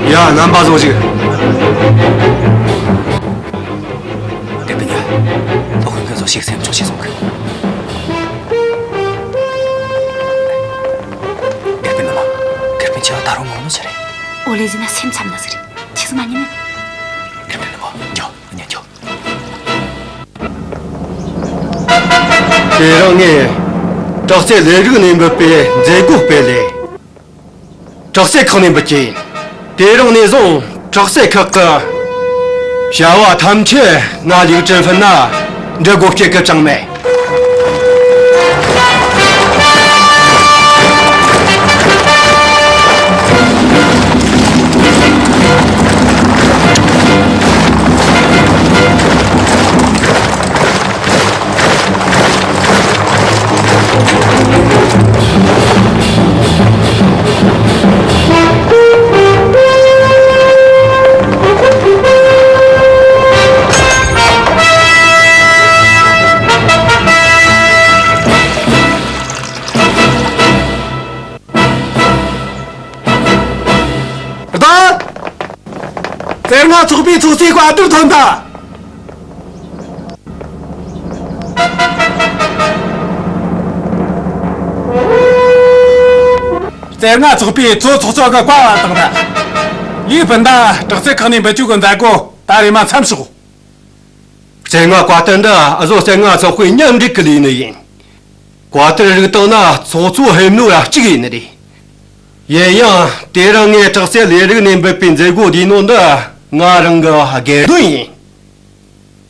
ཡ། རྣམ་པ་ཚོ་ཞིག་དེ་པི་ཉ། སློབ་དཔོན་ཀུན་བཟོ་ཞིག་སེམས་ཆུང་བྱས་སོང་གི། དེ་པི་ནུ་མ། དེ་པི་ཆེ་བ་ད་རུང་ངོ་ནོ་ཆ་རེད། ཨོ་ལེ་ཟིན་ན་སེམས་འཚབ་ན་ཟེར། ཁྱེད་ཚོ་མ་ཉན་ནི། དེ་པི་ནུ་མ། འགྱོ། ཉན་འགྱོ། དེ་རིང་ངས་དྲག་རྩལ་ལས་རིགས་ནས་འབུད་པའི་མཛད་སྒོ་སྤེལ་ལེ། དྲག་རྩལ་ཁང་ནས་འབུད་ཀྱི་ཡིན། དེ་རིང་ནས་བཟུང་དྲག་རྩལ་ཁག་གི་བྱ་བ་ཐམས་ཅད་ང་ལིའུ་ཀྲེང་ཧྥིན་ན་འབྲི་དགོས་སྐྱེ་གི་ཅང་མེད། པའི་ཚོགས་གཙོའི་བཀའ་དྲིན་ཐོན་ད། རྩེ་ལྔ་ཚོགས་པའི་གཙོ་ཚོགས་གཙོ་གི་བཀའ་བཏང་ད། ལིའུ་སྤུན་ཟླ་དྲག་རྩལ་ཁང་ནས་འབུད་རྒྱུ་གི་མཛད་སྒོ་ད་རེས་མ་མཚམས་བཞག་རྩེ་ལྔ་བཀའ་བསྟན་འདི་འུ་ཟོ་རྩེ་ལྔ་ཚོགས་པའི་མཉམ་འབྲེལ་གི་ལས་ནི་ཡིན། བཀའ་བསྟན་རིགས་དང་ན་ཚོགས་གཙོ་ཧེ་ནོ་ཡ་གཅིག་ཡིན་ནི་རེད། ཡིན་ཡང་དེ་རིང་ངས་དྲག་རྩལ་ལས་རིགས་ནས་འབུད་པའི་མཛད་སྒོ་འདིའི་ནང་འདི་ང་རང་གི་སྒེར་དོན་ཡིན།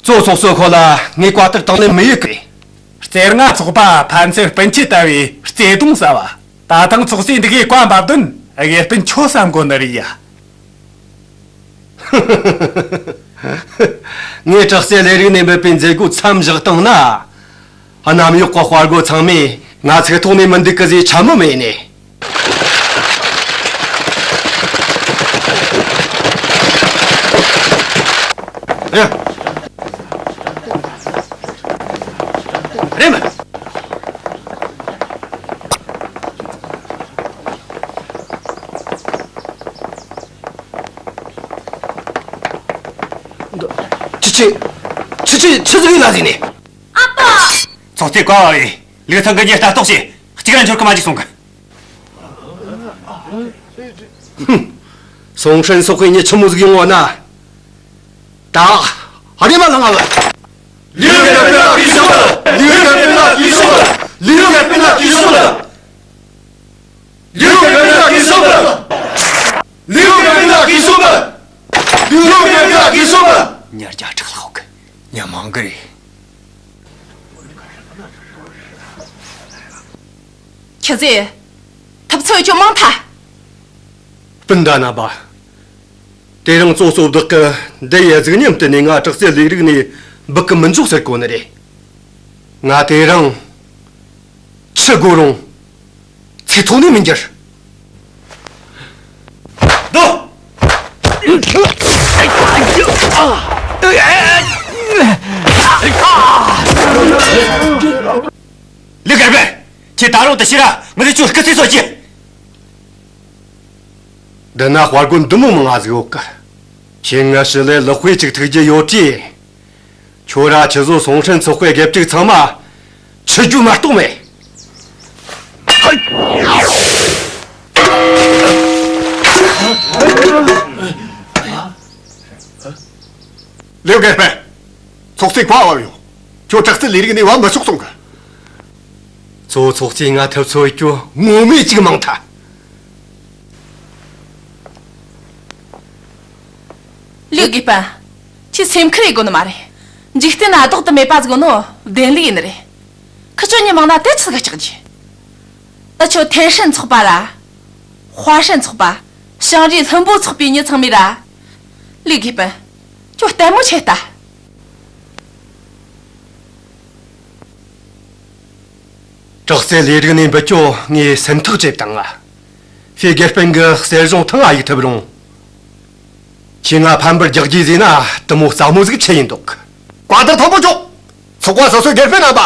གཙོ་ཚོགས་གཙོ་ཁོ་ལ་ངས་བཀའ་བསྟན་དང་ལེན་མི་ཡེད་གི། རྩེ་ལྔ་ཚོགས་པ་ཕན་ཚུན་སྤུན་མཆེད་ལྟ་བུའི་བརྩེ་དུང་ཟབ་པ། ད་ཐེངས་ཚོགས་གཙོས་འདི་གའི་བཀའ་འབབ་དོན་དགེ་སྤུན་ཁྱོད་བསམ་གོ་ནི་རེད་ཡ། ངས་དྲག་རྩལ་ལས་རིགས་ནས་འབུད་པའི་མཛད་སྒོ་མཚམས་བཞག་བཏང་ན། གནམ་འོག་གི་དཔའ་རྒོད་ཚང་མས་ང་ཚིག་ཐོག་ནས་མི་འདུག་གི་ཟེར་འཕྱ་སྨོད་མེད་ནས། རེད་མ། ཁྱེད་ཆོས། ཁྱེད་ཆོས་ཆི་ཟིག་ཡིན་ལ་ཟེར་ནས། ཨ་ཕ། ཚོགས་གཙོས་བཀའ་ཕབ་ཡེ། ལིའུ་ཚང་གི་གཉེན་ལྟ་རྟོག་བྱེད། གཅིག་ར་འཆོར་གི་མ་འཇུག་གསུང་གི། ཧུམ། སུང་ཧྲན་སོག་པའི་མྱི་ཆི་མོ་ཟིག་ཡོང་བ་ན། ད་ཨ་རེ་མ་ལང་ཨ་བ། ལིའུ་གེ་སྤུན་ལ་གུས་ཕྱག་འབུལ། ལིའུ་གེ་སྤུན་ལ་གུས་ཕྱག་འབུལ། ལིའུ་གེ་སྤུན་ལ་གུས་ཕྱག་འབུལ། ལིའུ་གེ་སྤུན་ལ་གུས་ཕྱག་འབུལ། ལིའུ་གེ་སྤུན་ལ་གུས་ཕྱག་འབུལ། ལིའུ་གེ་སྤུན་ལ་གུས་ཕྱག་འབུལ། ཉ་རྒྱ་ཁྲག་ལྷག་གི་ཉ་མང་གི་རེད། ཁྱེད་ཚོས་ཐབས་ཚོད་ཅུང་མང་ཐལ། སྤུན་ཟླ་རྣམ་པ། དེ་རིང་གཙོ་གཙོ་བདག་གི་འདི་ཡི་གཟུགས་བརྙན་བསྟན་ནས་ང་དྲག་རྩལ་ལས་རིགས་ནས་འབུད་གི་མི་འཇུག་ཟེར་གོ་ནི་རེད། ང་དེ་རིང་ཆི་དགོས་རུང་ཚིག་ཐོག་ནས་མི་འགྱུར། སྡོད། ལིའུ་གེ་སྤུན། ཁྱེད་ད་རུང་དེ་ཤི་ར་ངི་ལས་ཅུང་སྐུ་ཚེ་སོ་ཅི། འདི་ན་དཔའ་རྒོད་འདི་མོ་མང་ང་ཟིག་ཡོད་གི། ཁྱེད་ངི་ཞི་ལས་ལག་དཔེ་ཅིག་ཐུག་རྒྱུ་ཡོད་དྲིས། ཁྱོད་ར་ཁྱི་བཟོ་སུང་ཧྲན་ཚོགས་པའི་དགེ་ཕྲུག་ཚང་མ་ཁྲིད་རྒྱུ་མ་གཏོགས་མེད། ལིའུ་གེ་སྤུན། ཚོགས་གཙོས་བཀའ་ཕབ་ཡོད། ཁྱོད་དྲག་རྩལ་ལས་རིགས་ནས་བབས་མི་ཆོག་གསུང་གི། གཙོ་ཚོགས་གཙོས་ང་ཐབས་ཚོད་རྒྱུ་ངོ་མས་ཅིག་མང་ཐལ། ལིའུ་དགེ་སྤུན། ཁྱོས་སེམས་ཁུར་ཡེད་དགོས་ནི་མ་རེད། འཇིག་རྟེན་ན་ལྡོག་ཏུ་མེད་པ་ཟིག་ཡོད་ནོ་བདེན་ལུགས་ཡིན་ནི་རེད། ཁི་ཆོ་མྱི་མང་ན་དེ་ཆི་ཟིག་ག་སྐྲག་རྒྱུ། འུ་ཆོ་ཐེན་ཧྲན་ཚོགས་པ་ར། ཧྭ་ཧྲན་ཚོགས་པ། ཞང་རིས་ལྷུན་པོ་ཚོགས་པའི་མྱི་ཚང་མས་ར། ལིའུ་དགེ་སྤུན། ཁྱོད་ལྟད་མོ་ཆེ་ལྟ། དྲག་རྩལ་ལས་རིགས་ནས་འབུད་རྒྱུ་ངས་སེམས་ཐག་བཅད་བཏང་ང་། ཕེ་དགེ་སྤུན་གི་གསེར་གཞུང་ཐང་ང་ཡིག་ཐུབ་རུང་། ཁྱེད་ང་ཕམ་པར་རྒྱག་རྒྱུ་ཟེར་ན་དེ་མོ་སླ་མོ་ཟིག་ཆི་ཡིན་འདུག། བཀའ་དྲིན་མཐོན་པོ་ཆོག། ཚོགས་པ་སོ་སོའི་དགེ་སྤུན་རྣམ་པ།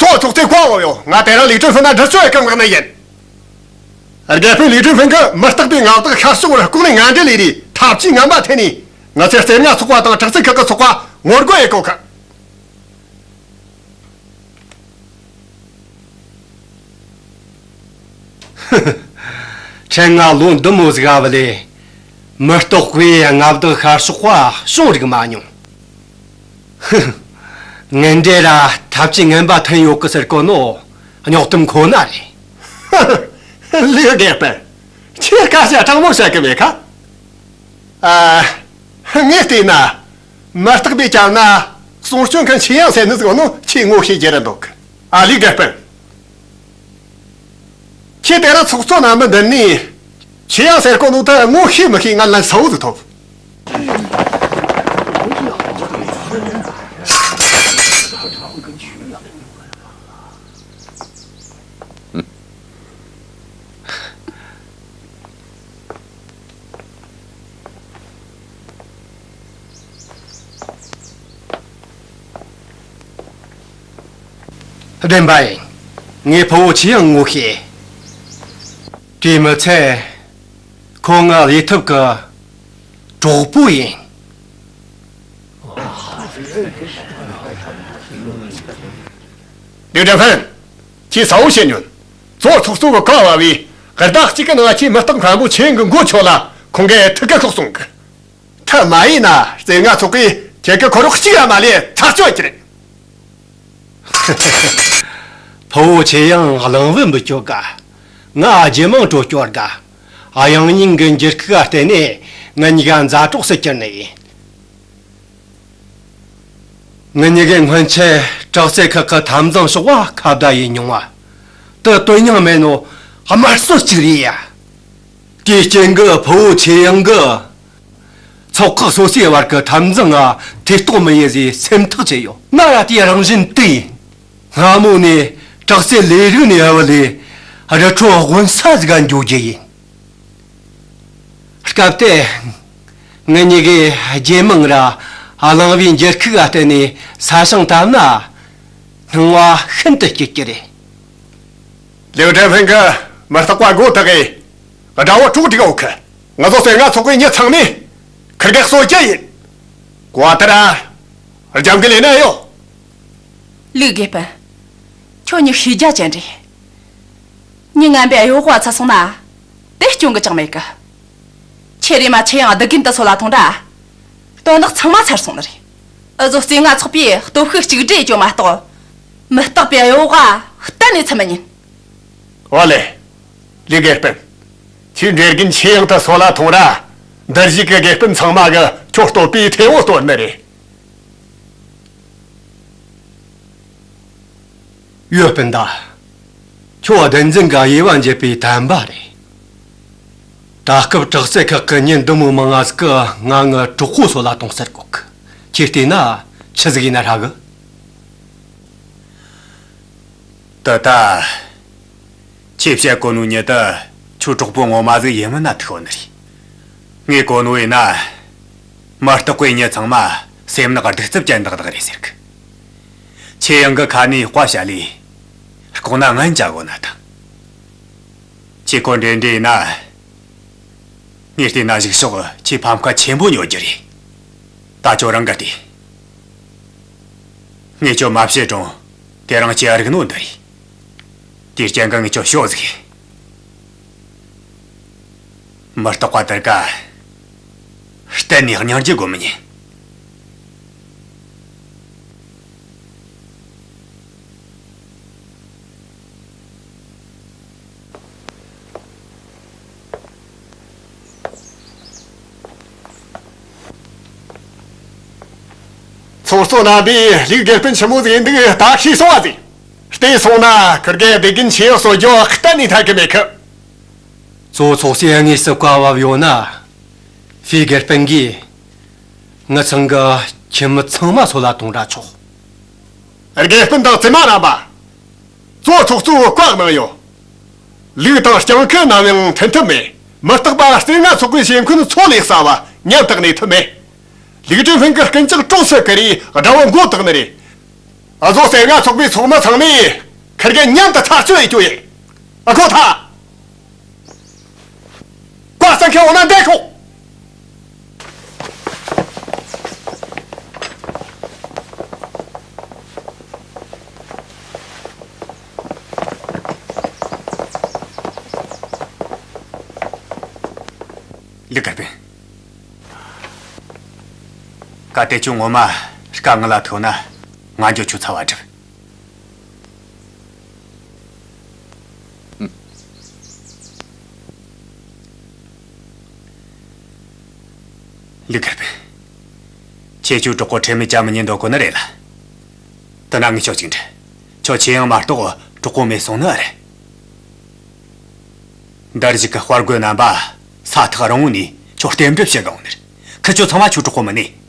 གཙོ་ཚོགས་གཙོས་བཀའ་ཕབ་ཡོད། ང་དེ་རིང་ལིའུ་ཀྲིན་ཧྥེང་ན་འདྲི་གཅོད་ཡེད་གི་མངགས་ནི་ཡིན། དགེ་སྤུན་ལིའུ་ཀྲིན་ཧྥེང་གིས་མུ་སྟེགས་པའི་མངའ་བདག་ཤར་ཕྱོགས་བར་ལྐོག་ནས་ངན་འབྲེལ་ལས་རེས་འཐབ་ཇུས་ངན་པ་འཐེན་ནས། ང་ཚོའི་རྩེ་ལྔ་ཚོགས་པ་དང་དྲག་རྩལ་ཁག་གི་ཚོགས་པ་ངོ་རྒོལ་ཡེད་གོ་གི། ཁྱེད་ང་ལོ་འདི་མོ་ཟིག་ག་བ་ལས། མུ་སྟེགས་པའི་མངའ་བདག་ཤར་ཕྱོགས་པ་བྱུང་རིག་མ་མྱོང་། ངན་འབྲེལ་ར་འཐབ་ཇུས་ངན་པ་འཐེན་ཡོད་གི་ཟེར་གོ་ནོ་རྙོག་གཏམ་ཁོ་ན་རེད། ལིའུ་དགེ་སྤུན། ཁྱེད་སྐད་ཆ་དྲང་མོ་བཤད་གི་མེད་ཁ། ཨ། ངས་བལྟས་ན། མུ་སྟེགས་པས་བཅར་ན་གསུང་སྐྱོན་མཁན་ཆེ་ཡང་ཟེར་ནི་ཟིག་ཡོད་ནོ་ཁྱེད་ངོ་ཤེས་རྒྱུ་རེད་འདུག། ཨ། ལིའུ་དགེ་སྤུན། ཁྱེད་དེ་རིང་ཚོགས་གཙོ་ནང་མི་འདི་ནས་ཆེ་ཡང་ཟེར་གོ་ནོ་དེ་ངོ་ཤེས་མི་ཤེས་ང་ལན་གསལ་བོ་ཟིག་ཐོབ། བདེན་པ་ཡིན། ངའི་ཕུ་བོ་ཆེ་ཡང་ངོ་ཤེས། དེ་མི་ཚད། ཁོ་ང་ལས་ཐབས་ཀྱི་གྲོགས་པོ་ཡིན། ལིའུ་ཀྲང་ཧྥན། ཁྱོས་གསལ་བོ་བཤད་ཉོན། ཙོ་ཚོགས་གཙོ་གི་བཀའ་ཕབ་བས་ཟླ་གཅིག་གི་ནང་ཁྱོས་མི་རྟག་མཁན་པོ་ཆེ་ཡང་གི་མགོ་ཆོད་ལ་ཁོང་གི་ཐུགས་ཁུར་ཤོག་གསུང་གི། དེ་མ་ཡིན་ན་རྩེ་ལྔ་ཚོགས་པས་ཁྱེད་ཀྱི་ཁོ་རོག་གཅིག་ཡང་མ་ལས་ཚར་གཅོད་རྒྱུ་རེད། ཕུ་བོ་ཆེ་ཡང་གླང་བུ་འབུད་སྐྱོ་ག་ང་རྒྱུ་མང་སྤྲོ་སྐྱོ་ག་གཡང་སྙིང་གི་འགྱུར་ཁུག་ག་བརྟེན་ནས་ང་གཉིས་ཀ་མཛའ་གྲོགས་སུ་གྱུར་ནི་ཡིན། ངེད་གཉིས་ཀས་སྔོན་ཆད་དྲག་རྩལ་ཁག་གི་འཐབ་འཛིང་ཕྱོགས་བ་ཁ་བརྡ་ཡེད་མྱོང་བ། དེ་དོན་སྙིང་མེད་ནོ་དམར་གསོད་ཅིག་རེད་ཡ། དེའི་རྐྱེན་གྱིས་ཕུ་བོ་ཆེ་ཡང་གིས་ཚོགས་ཁག་སོ་སོའི་བར་གྱི་འཐབ་འཛིང་ང་ཐེ་གཏོགས་མི་ཡེད་ཟེར་སེམས་ཐག་བཅད་ཡོད། ང་ཡ་དེའི་རང་བཞིན་དེ་ཡིན། སྔ་མོ་ནས་དྲག་རྩལ་ལས་རིགས་ནས་བབས་ལས་རི་ཁྲོད་དབེན་ས་ཟིག་ག་འགྱོ་རྒྱུ་ཡིན། སྐབས་དེ། ངེད་གཉིས་ཀས་རྒྱུ་མང་ར་གླང་བུའི་འགྱུར་ཁུག་ག་བརྟེན་ནས་ས་ཞིང་བཏབ་ན་སྣང་བ་ཤིན་ཏུ་སྐྱིད་ཀྱི་རེད། ལིའུ་ཀྲང་ཧྥན་གིས་མི་རྟག་པ་མགོ་བཏགས་གི་དགྲ་བོ་དཀྲོག་སྒྲིག་ཡོད་གི། ང་ཚོ་རྩེ་ལྔ་ཚོགས་པའི་མྱི་ཚང་མས་ཁིར་གེ་གསོད་རྒྱུ་ཡིན། ཀོ་ཏི་ར་རྒྱབ་འགལ་ཡེད་ན་ཡོད། ལིའུ་དགེ་སྤུན། ཁྱོད་མྱི་ཤེས་རྒྱ་ཅན་རེད། མྱི་ངན་པས་གཡོ་བ་ཚ་སོང་ན། དེ་སྐྱོན་གི་ཅང་མེད་གི། ཁྱེད་རེམ་མ་ཆེ་ཡང་སྡུག་རྒན་དུ་སོད་ལ་ཐོངས་ར། དོན་དག་ཚང་མ་ཚར་སོང་ནི་རེད། འུ་ཟོ་རྩེ་ལྔ་ཚོགས་པས་སྟོབས་ཤུགས་གཅིག་སྒྲིལ་བཅོ་མ་གཏོགས། མི་རྟག་པའི་གཡོ་བ་གཏན་ནས་ཚུད་མི་ཉན། ཨོ་ལེ། ལིའུ་དགེ་སྤུན། ཁྱོས་འདྲེ་རྒན་ཆེ་ཡང་དུ་སོད་ལ་ཐོངས་ར། འདིར་བཞུགས་གི་དགེ་སྤུན་ཚང་མ་གིས་ཁྱོད་བསྟོད་པའི་ཐལ་བོ་སྟོན་ནི་རེད། ཡོད་སྤུན་ཟླ། ཁྱོད་བདེན་རྫུན་གྱི་དབྱེ་བ་འབྱེད་པའི་དམ་པ་རེད། ད་སྐབས་དྲག་རྩལ་ཁག་གི་མྱི་འདི་མོ་མང་ང་ཟིག་གིས་ང་ངའི་གྲོགས་པོ་སོད་ལ་གཏོང་ཟེར་གོ་གི། ཁྱེད་བལྟས་ན་ཆི་ཟིག་ཡིན་ན་ཧྲ་གི། ད་ལྟ། ཁྱོས་བཤད་གོ་ནོ་མྱི་དེ་ཁྱོའི་གྲོགས་པོ་ངོ་མ་ཟིག་ཡིན་མིན་ན་ཐུག་ཡོད་ནི་རེད། ངས་གོ་ནོ་ཡིན་ན། མི་རྟག་པའི་མྱི་ཚང་མ་སེམས་ནག་གདུག་རྩུབ་ཅན་དག་དག་རེད་ཟེར་གི། ཆེ་ཡང་གི་ཁ་ནས་བཀའ་བཤད་ལས། ལྐོག་ན་ངན་བྱ་དགོས་ན་ཐང་། ཁྱོས་ཁོ་འདྲེ་འདྲེ་ཡིན་ན། ངས་བལྟས་ན་གཞུག་ཕྱོགས་ཁྱོས་ཕམ་ཁ་ཆེན་པོ་ཉོ་རྒྱུ་རེད། ད་ཁྱོད་རང་གིས་བལྟས། ངས་ཁྱོད་མ་བཤད་རུང་དེ་རིང་ཁྱོས་རིག་ནོ་འདི་རེད། དེའི་རྐྱེན་གྱིས་ངས་ཁྱོད་ཤོད་ཟིག། མི་རྟག་པ་དེར་ཀ་གཏན་ནས་སྙིང་རྗེ་དགོས་མི་ཉན། ཚོགས་གཙོ་རྣམ་པས་ལིའུ་དགེ་སྤུན་ཆི་མོ་ཟིག་ཡིན་འདུག་ལྟ་ཤེས་སོང་བ་ཟིག། བལྟས་སོང་ན་ཁིར་གེ་སྡིག་རྒན་ཆེ་ཡང་གསོད་རྒྱུ་གཏན་ནས་འཐད་གི་མེད་གི། གཙོ་ཚོགས་སའི་དངོས་སུ་བཀའ་ཕབ་ཡོད་ན། ཕུའི་དགེ་སྤུན་གྱིས་ངི་ཚང་གི་ཁྱིམ་མི་ཚང་མ་སོད་ལ་གཏོང་ར་ཆོག། དགེ་སྤུན་དང་བཙུན་མ་རྣམ་པ། གཙོ་ཚོགས་གཙོས་བཀའ་གནང་ཡོད། ལུག་དང་སྤྱང་ཀི་ནམ་ཡང་མཐུན་ཐབས་མེད། མི་རྟག་པ་རྩེ་ལྔ་ཚོགས་པའི་ཞེ་འཁོན་ཚོ་ལས་གསལ་བ་མཉམ་དུ་གནས་ཐབས་མེད། ལིའུ་ཀྲང་ཧྥན་གྱིས་རྐུན་ཇག་གྲོགས་སུ་བཀུར་རས་དགྲ་བོ་མགོ་བཏགས་ནི་རེད། འུ་ཟོ་རྩེ་ལྔ་ཚོགས་པའི་ཚོགས་མི་ཚང་མས་ཁིར་གེ་མཉམ་དུ་ཚར་གཅོད་ཡེད་རྒྱུ་ཡིན། ཨ་ཁོ་ཐ། བཀའ་གསལ་མཁན་འོ་ན་འདི་ཤོག། ལིའུ་དགེ་སྤུན། གལ་ཏེ་ཁྱོད་ངོ་མ་དཀའ་ངལ་ལ་ཐུག་ན་ང་འགྱོ་ཁྱོད་ཚ་བ་སྒྲུབ། ལིའུ་དགེ་སྤུན། ཁྱེད་ཆོའི་གྲོགས་པོ་ཁྲེལ་མེད་ཅང་མི་ཉན་འདོད་གོ་ནི་རེད་ལ། དེ་ན་ངས་ཁྱོད་གཅིག་འདྲི། ཁྱོད་ཆེ་ཡང་མ་གཏོགས་གྲོགས་པོ་མེད་སོང་ནི་ཨེ་རེད། འདིར་བཞུགས་ཀྱི་དཔའ་རྒོད་རྣམ་པ་ས་ཐག་རིང་བོ་ནས་ཁྱོད་རྟེན་འབྲེལ་བྱེད་གི་འོང་ནི་རེད། ཁི་ཆོ་ཚང་མ་ཁྱོའི་གྲོགས་པོ་མིན་ནི།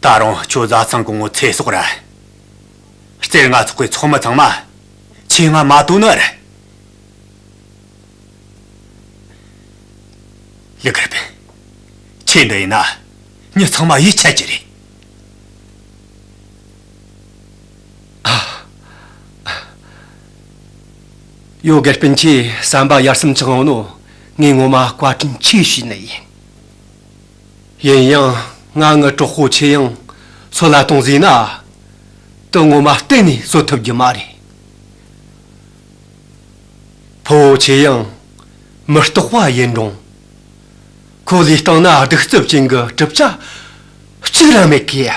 ད་རུང་ཁྱོད་བཟའ་ཚང་གི་ངོ་ཚེ་སྲོག་ར། རྩེ་ལྔ་ཚོགས་པའི་ཚོགས་མི་ཚང་མ་ཁྱོས་ང་མ་དོ་ནི་ཨེ་རེད། ལིའུ་དགེ་སྤུན། ཁྱེད་འདི་ཡིན་ན་མྱི་ཚང་མ་ཡིད་ཆད་ཀྱི་རེད། ཨ། ཡོ་དགེ་སྤུན་གྱིས་བསམ་པ་ཡར་སེམས་ཆགས་འོང་ནོ་ངས་ངོ་མ་བཀའ་དྲིན་ཆེ་ཞུས་ནི་ཡིན། ཡིན་ཡང་ང་ངི་གྲོགས་པོ་ཆེ་ཡང་ གསོད་ལ་གཏོང་ཟེར་ན། དེ་ངོ་མ་གཏན་ནས་གསོད་ཐུབ་རྒྱུ་མ་རེད། ཕུ་བོ་ཆེ་ཡང་མི་རྟག་པ་ཡིན་རུང་། ཁོ་ལས་སྟེང་ན་གདུག་རྩུབ་ཅན་གྱི་གྲུབ་ཆ་གཅིག་ར་མེད་གི།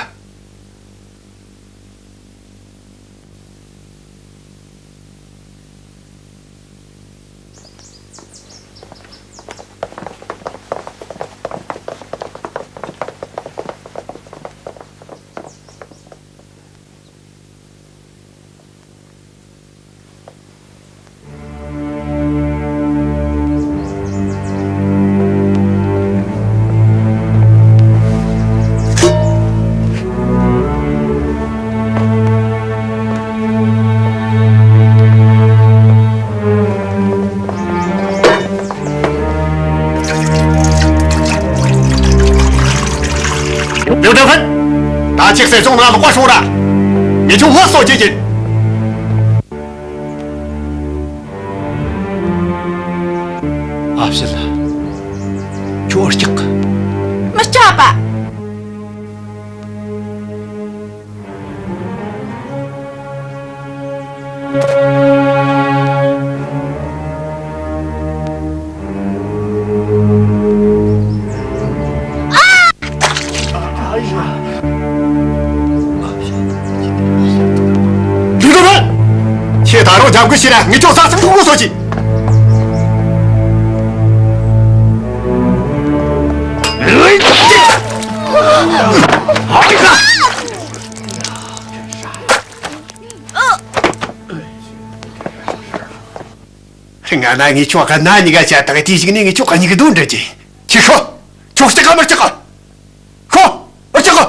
ལིའུ་ཀྲང་ཧྥན། ད་ཅིག་སྲིད་གཞུང་ནང་ལོག་པ་སོང་ར། ངས་ཁྱོད་ངོ་གསོད་རྒྱུ་ཡིན། ཨ་ཕྱི་ལ། ཁྱོད་སྐྲག་གི། མི་སྐྲག་པ། ལིའུ་ཀྲང་ཧྥན། ཁྱེད་ད་རུང་རྒྱབ་འགལ་བྱས་ན་ངས་ཁྱོད་ས་སང་ཐུག་ལོ་སོ་གྱིས། སྔ་ན་ངས་ཁྱོད་ག་ན་མྱི་ག་བྱ་དང་དེའི་གཞུག་ནས་ངས་ཁྱོད་ག་མྱི་གི་དོན་འདྲི་རྒྱུ། ཁྱོད་ཤོག་ཁྱོད་སྐྲག་ག་མི་སྐྲག་ག་ཤོག་ཨ་སྐྲག་ག་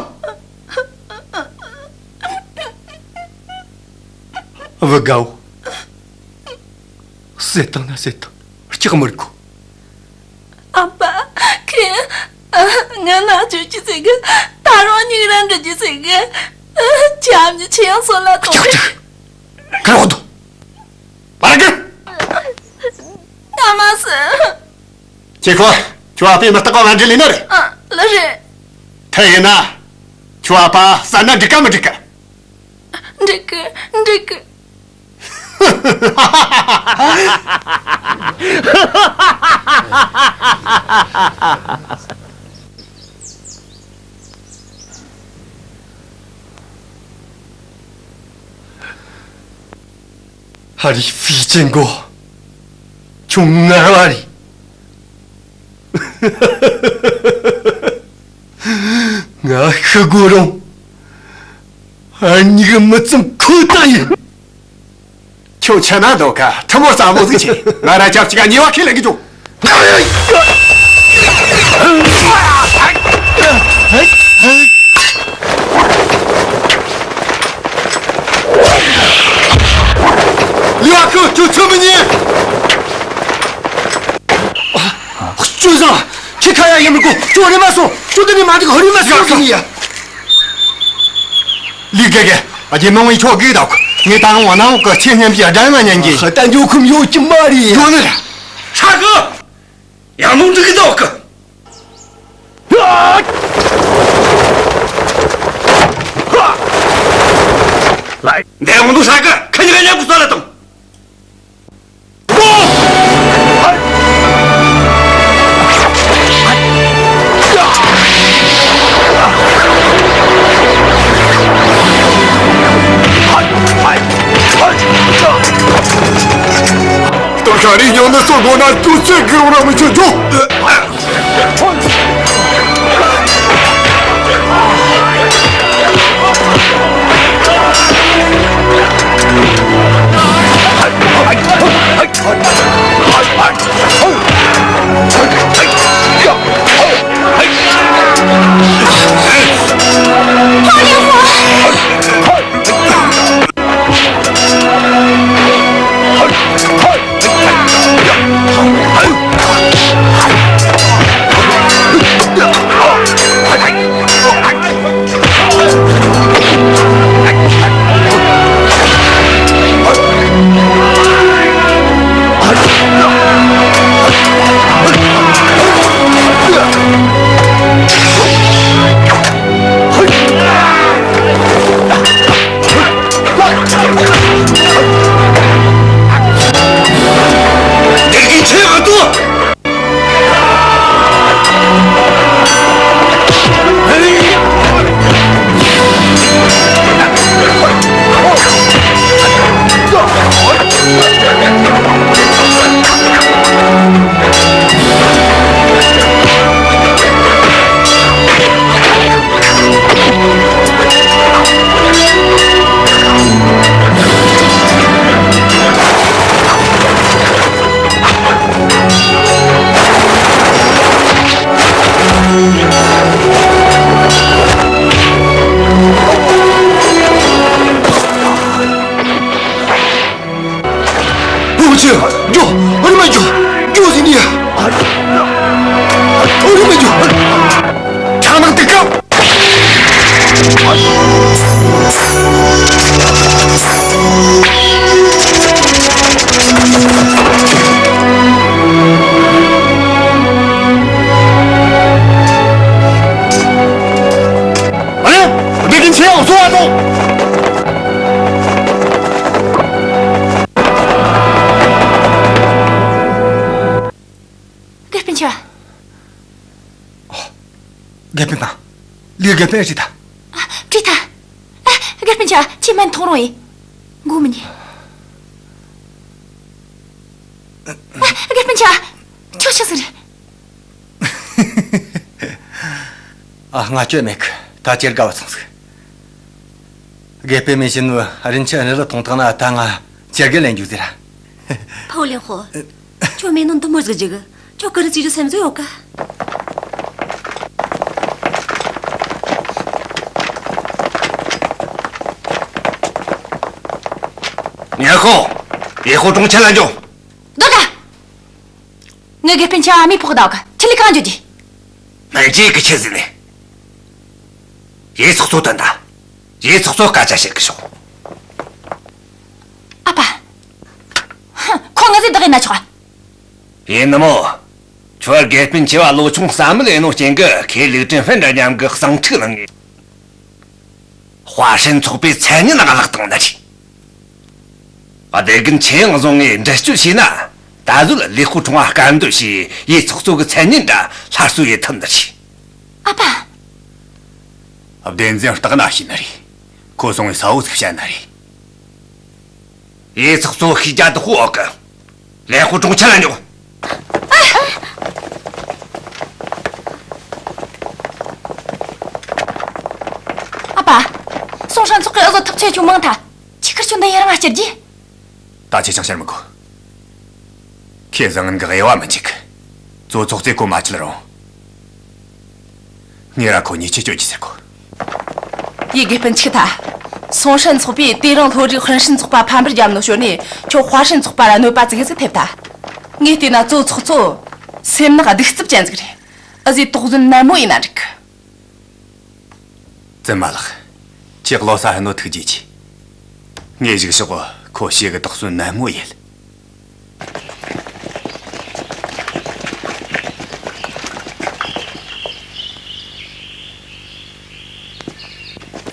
བུ་དགའ་བོ། བསད་བཏང་ན་བསད་བཏང་། སྐྲག་མི་དགོས། ཨ་ཕ། ཁྱེད། ང་ན་བཅོས་ཀྱི་ཟེར་གི། ད་རུང་མྱིག་ར་འདྲི་གི་ཟེར་གི། ཁྱེད་ཨ་མྱེས་ཆེ་ཡང་སོད་ལ་གཏོང་གི། ཁ་རོག་དོ། པར་གི། ང་མ་ཟེར། ཁྱེད་ཁོ། ཁྱོད་ཨ་ཕས་མི་རྟག་པ་བ་འདྲི་ལེ་ནི་རེད། ཨ། ལ་རེད། དེ་ཡིན་ན། ཁྱོད་ཨ་ཕ་བསད་ན་འགྲིག་ག་མི་འགྲིག་ག་འགྲིག་གི། འགྲིག་གི། ཧ་རི་ཕི་ཅན་གོ། ཁྱོད་ངར་བ་རེད། ང་ཤི་དགོས་རུང་། ཨ་མྱེས་མི་བཙུན་ཁོ་ཐག་ཡིན། ཁྱོད་ཆི་ན་འདོད་ག་ཁྲི་མོར་ས་མོ་ཟིག་ཆེ། ང་ར་ཆབས་ཅིག་ག་ཉེས་པ་ཁས་ལེན་གི་འཇུག་ལི་བ་ཁུ། ཁྱོད་ཆི་མི་ཉན། སྤྱོད་བཟང་། ཁྱེད་ཁ་ཡ་ཡིན་མི་དགོས། ཁྱོད་རེམ་མ་སོང་། ཁྱོད་འདི་ནས་མ་འདུག་ཧུ་རེམ་མ་སོང་ཟེར་ནི་ཡ། ལི་གེ་གེ། ཨ་ཅེ་མང་བའི་ཆོག་གི་དག་ངས་ད་འོ་ན་འོ་གི་ཆེ་སྙམ་གྱི་སྒྲ་མ་ཉན་གྱི། ཧ་ད་འཇོག་ཁུམ་ཡོད་ཀྱི་མ་རེད། ཡོད་ནི་ར། ཧྲ་གི། ཡང་མོ་འགྲིག་གི་དོག་གི། ལའི། འདས་འོང་དུ་ཧྲ་གི་ཁ་ཉི་ག་ཉམ་གི་སོ་ལ་དང་། སྟག་ཤ་རའི་སྙིང་ནི་སོ་དགོ་ན་ཅུ་ཚེ་གི་རོང་ར་མི་ཆོད་འཇོག་དགེ་སྤུན་རེད་ད། ཨ། བྲིས་ཐལ། ཨ། དགེ་སྤུན་ཆ། ཁྱེད་སྨན་འཐུང་རུང་ཡིན། མགོ་མི་ཉན། ཨ། དགེ་སྤུན་ཆ། ཁྱོད་ཆི་ཟིག་རེད། ཨ། ང་སྐྱོན་མེད་གི། ད་ཁྱེད་དགའ་བ་སོང་ཟིག། དགེ་སྤུན་མེ་བཞིན་ནུ་རིན་ཆེན་རི་ལ་ཐོང་ཐང་ན་ད་ང་ཁྱེད་དགེ་ལེན་རྒྱུ་ཟེར། ཕ་བུ་ལེན་ཧོ། ཁྱོད་མེད་ནོ་འདི་མོ་ཟིག་རྒྱུག། ཁྱོད་ཀི་རི་ཙི་རི་སེམས་ཟིག་ཡོད་ག། ཉེ་ཧོ། ཡེ་ཧོ་གྲོང་ཁྱེར་ལ་འགྱོ། སྡོད་ག། ངའི་དགེ་སྤུན་ཆ་མི་ཕོག་ད་ག། ཁྱེད་ལས་གང་འགྱོ་རྒྱུ། སྨན་རྗེས་གི་ཆི་ཟིག་ནས། ཡེ་ཚོགས་གཙོ་དོན་དང་། ཡེ་ཚོགས་གཙོ་སྐད་ཆ་བཤད་གི་ཤོག། ཨ་ཕ། ཧ། ཁོ་ངི་ཟིག་བདག་ཡིན་ན་ཆོག། ཡིན་ནི་མོ། ཁྱོད་དགེ་སྤུན་ཆེ་བ་ལོ་ཆུང་བསམ་མེད་ཡིན་ནོ་རྐྱེན་གི་ཁོས་ལིའུ་ཀྲིན་ཧྥེན་འདྲ་མཉམ་གི་གསང་ཁྲིག་ལངས་ངེ། ཧྭ་ཧྲན་ཚོགས་པའི་མཚན་སྙན་བརླག་བཏང་ནི་རེད། བདེ་རྒན་ཆེ་ཡང་བཟུང་ངེ་འདྲི་གཅོད་བྱས་ན། ད་གཟོད་ལི་ཧུ་ཁྲུང་བ་སྐད་འདོད་བྱས། ཡེ་ཚོགས་གཙོ་གི་མཚན་སྙན་འདྲ་སླར་གསོ་ཡེ་ཐུབ་ནི་རེད། ཨ་ཕ། བདེན་རྫུན་བརྟག་ན་ཤེས་ནི་རེད། ཁོ་སོང་བའི་ས་བོ་ཟིག་བཤད་ནི་རེད། ཡེ་ཚོགས་གཙོ་ཤེས་རྒྱ་དུ་ཧུ་འོག་གི། ལེན་ཧུ་གྲོང་ཁྱེར་ལ་འགྱོ། ཨ་ཕ། སུང་ཧྲན་ཚོགས་ཀྱི་འུ་ཟོ་ཐག་ཆོད་ཆུང་མང་ཐལ། ཁྱི་ཁར་ཆུ་འདི་ཡི་རང་ང་སྐྱུར་རྒྱུ། ད་ཁྱེད་ཅང་བཤད་མི་དགོས། ཁྱེད་བཟང་ངན་གི་དབྱེ་བ་མི་འཇུག། ཙོ་ཚོགས་རྩེ་གོ་མ་ཆུད་རུང་། ངས་ར་ཁོ་ཉེས་ཆད་གཅོད་རྒྱུ་ཟེར་གོ། ཡེ་དགེ་སྤུན་ཆིག་ཐ། སུང་ཧྲན་ཚོགས་པས་དེ་རིང་ལྷོ་རིགས་ཧུན་ཧྲན་ཚོགས་པ་ཕམ་པར་བརྒྱབ་ནོ་ཞོར་ནས་ཁྱོད་ཧྭ་ཧྲན་ཚོགས་པ་ར་གནོད་པ་ཙིག་གེ་ཟིག་ཐེབས་ཐལ། ངས་བལྟས་ན་ཙོ་ཚོགས་གཙོ། སེམས་ནག་གདུག་རྩུབ་ཅན་ཟིག་རེད། འུ་ཟོས་དོགས་ཟོན་ནན་མོ་ཡེ་ན་འགྲིག་གི། བཙུན་མ་ལགས། ཁྱེད་ལོ་ས་ཧན་ནོ་ཐུགས་རྗེ་ཆེ། ངས་གཞུག་ཕྱོགས་ཁོ་ཞེ་གི་དོགས་ཟོན་ནན་མོ་ཡེད།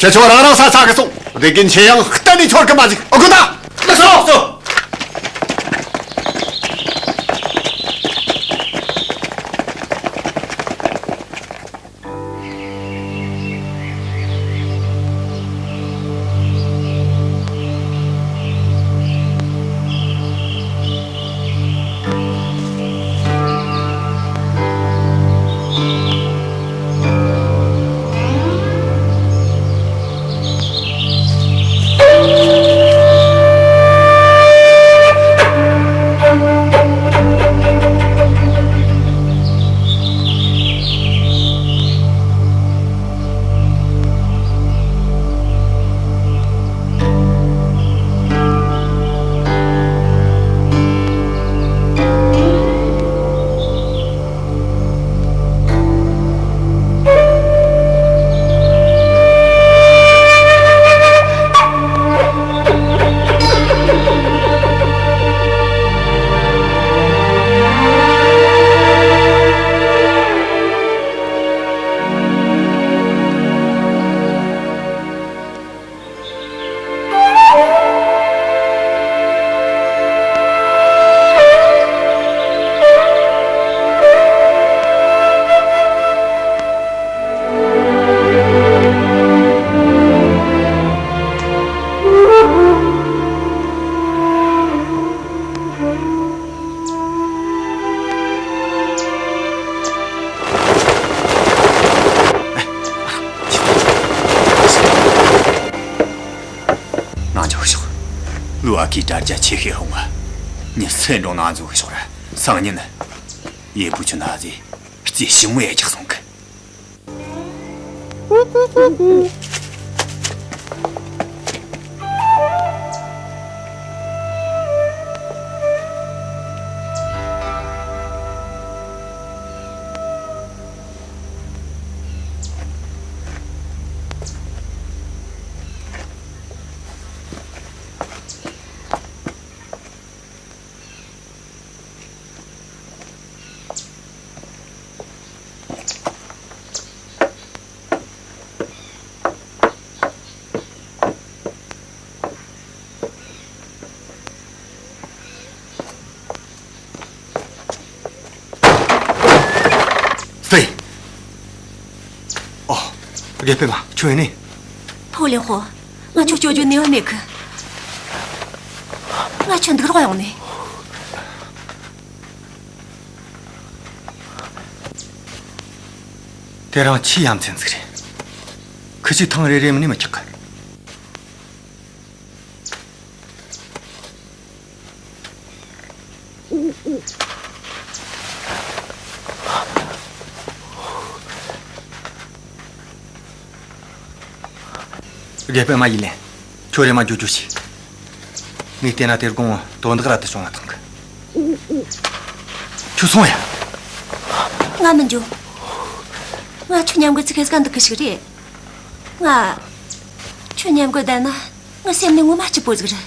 ཁྱེད་ཚོ་རང་རང་ས་ས་གི་སོང་། བདེ་རྒན་ཆེ་ཡང་གཏན་ནས་འཆོར་གི་མ་འཇུག། ཨོ་ཁུ་ད། ལགས་སོ། ལགས་སོ། ནང་འཇོག་ཤོག། ལུ་ཨ་ཁི་དྲ་རྒྱ་ཆེ་ཤེས་ཧོང་ང་། ཉི་སེ་འགྲོ་ནང་འཛུལ་ཤོག་ར། སང་ཉིན། ཡེ་བུ་ཆུ་ན་ཟེ། རྩེ་ཞིང་མོ་ཡ་རྒྱག་སོང་གི། པད་མ། ཁྱོད་ཡིན་ནི། ཕུ་བོ་ལིན་ཧུ། ང་ཁྱོད་སྐྱོབ་རྒྱུ་ནུས་པ་མེད་གི། ང་ཁྱོད་འདུག་རོགས་ཡོང་ནི། དེ་རིང་ཆེས་ཡ་མཚན་ཟིག་རེད། ཁི་ཆོས་ཐེངས་རེ་རེ་མིན་ནས་མི་ཆག་གི། དགེ་སྤུན་མ་ཡིན་ལེ། ཁྱོད་རེམ་མ་འགྱོ་འགྱོ་བྱོས། ངས་བལྟས་ན་དེ་དགོང་དོན་དག་ར་དེ་བྱུང་བ་ཐང་གི། ཁྱོད་སོང་ཡ། ང་མི་འགྱོ། ང་ཁྱོད་མཉམ་གི་ཚིག་ཁ་ཟིག་འདུག་གི་ཞིག་རེད། ང་ཁྱོད་མཉམ་གི་བསྡད་ན། ངའི་སེམས་ནས་ངོ་མ་སྐྱིད་པོ་ཟིག་རེད།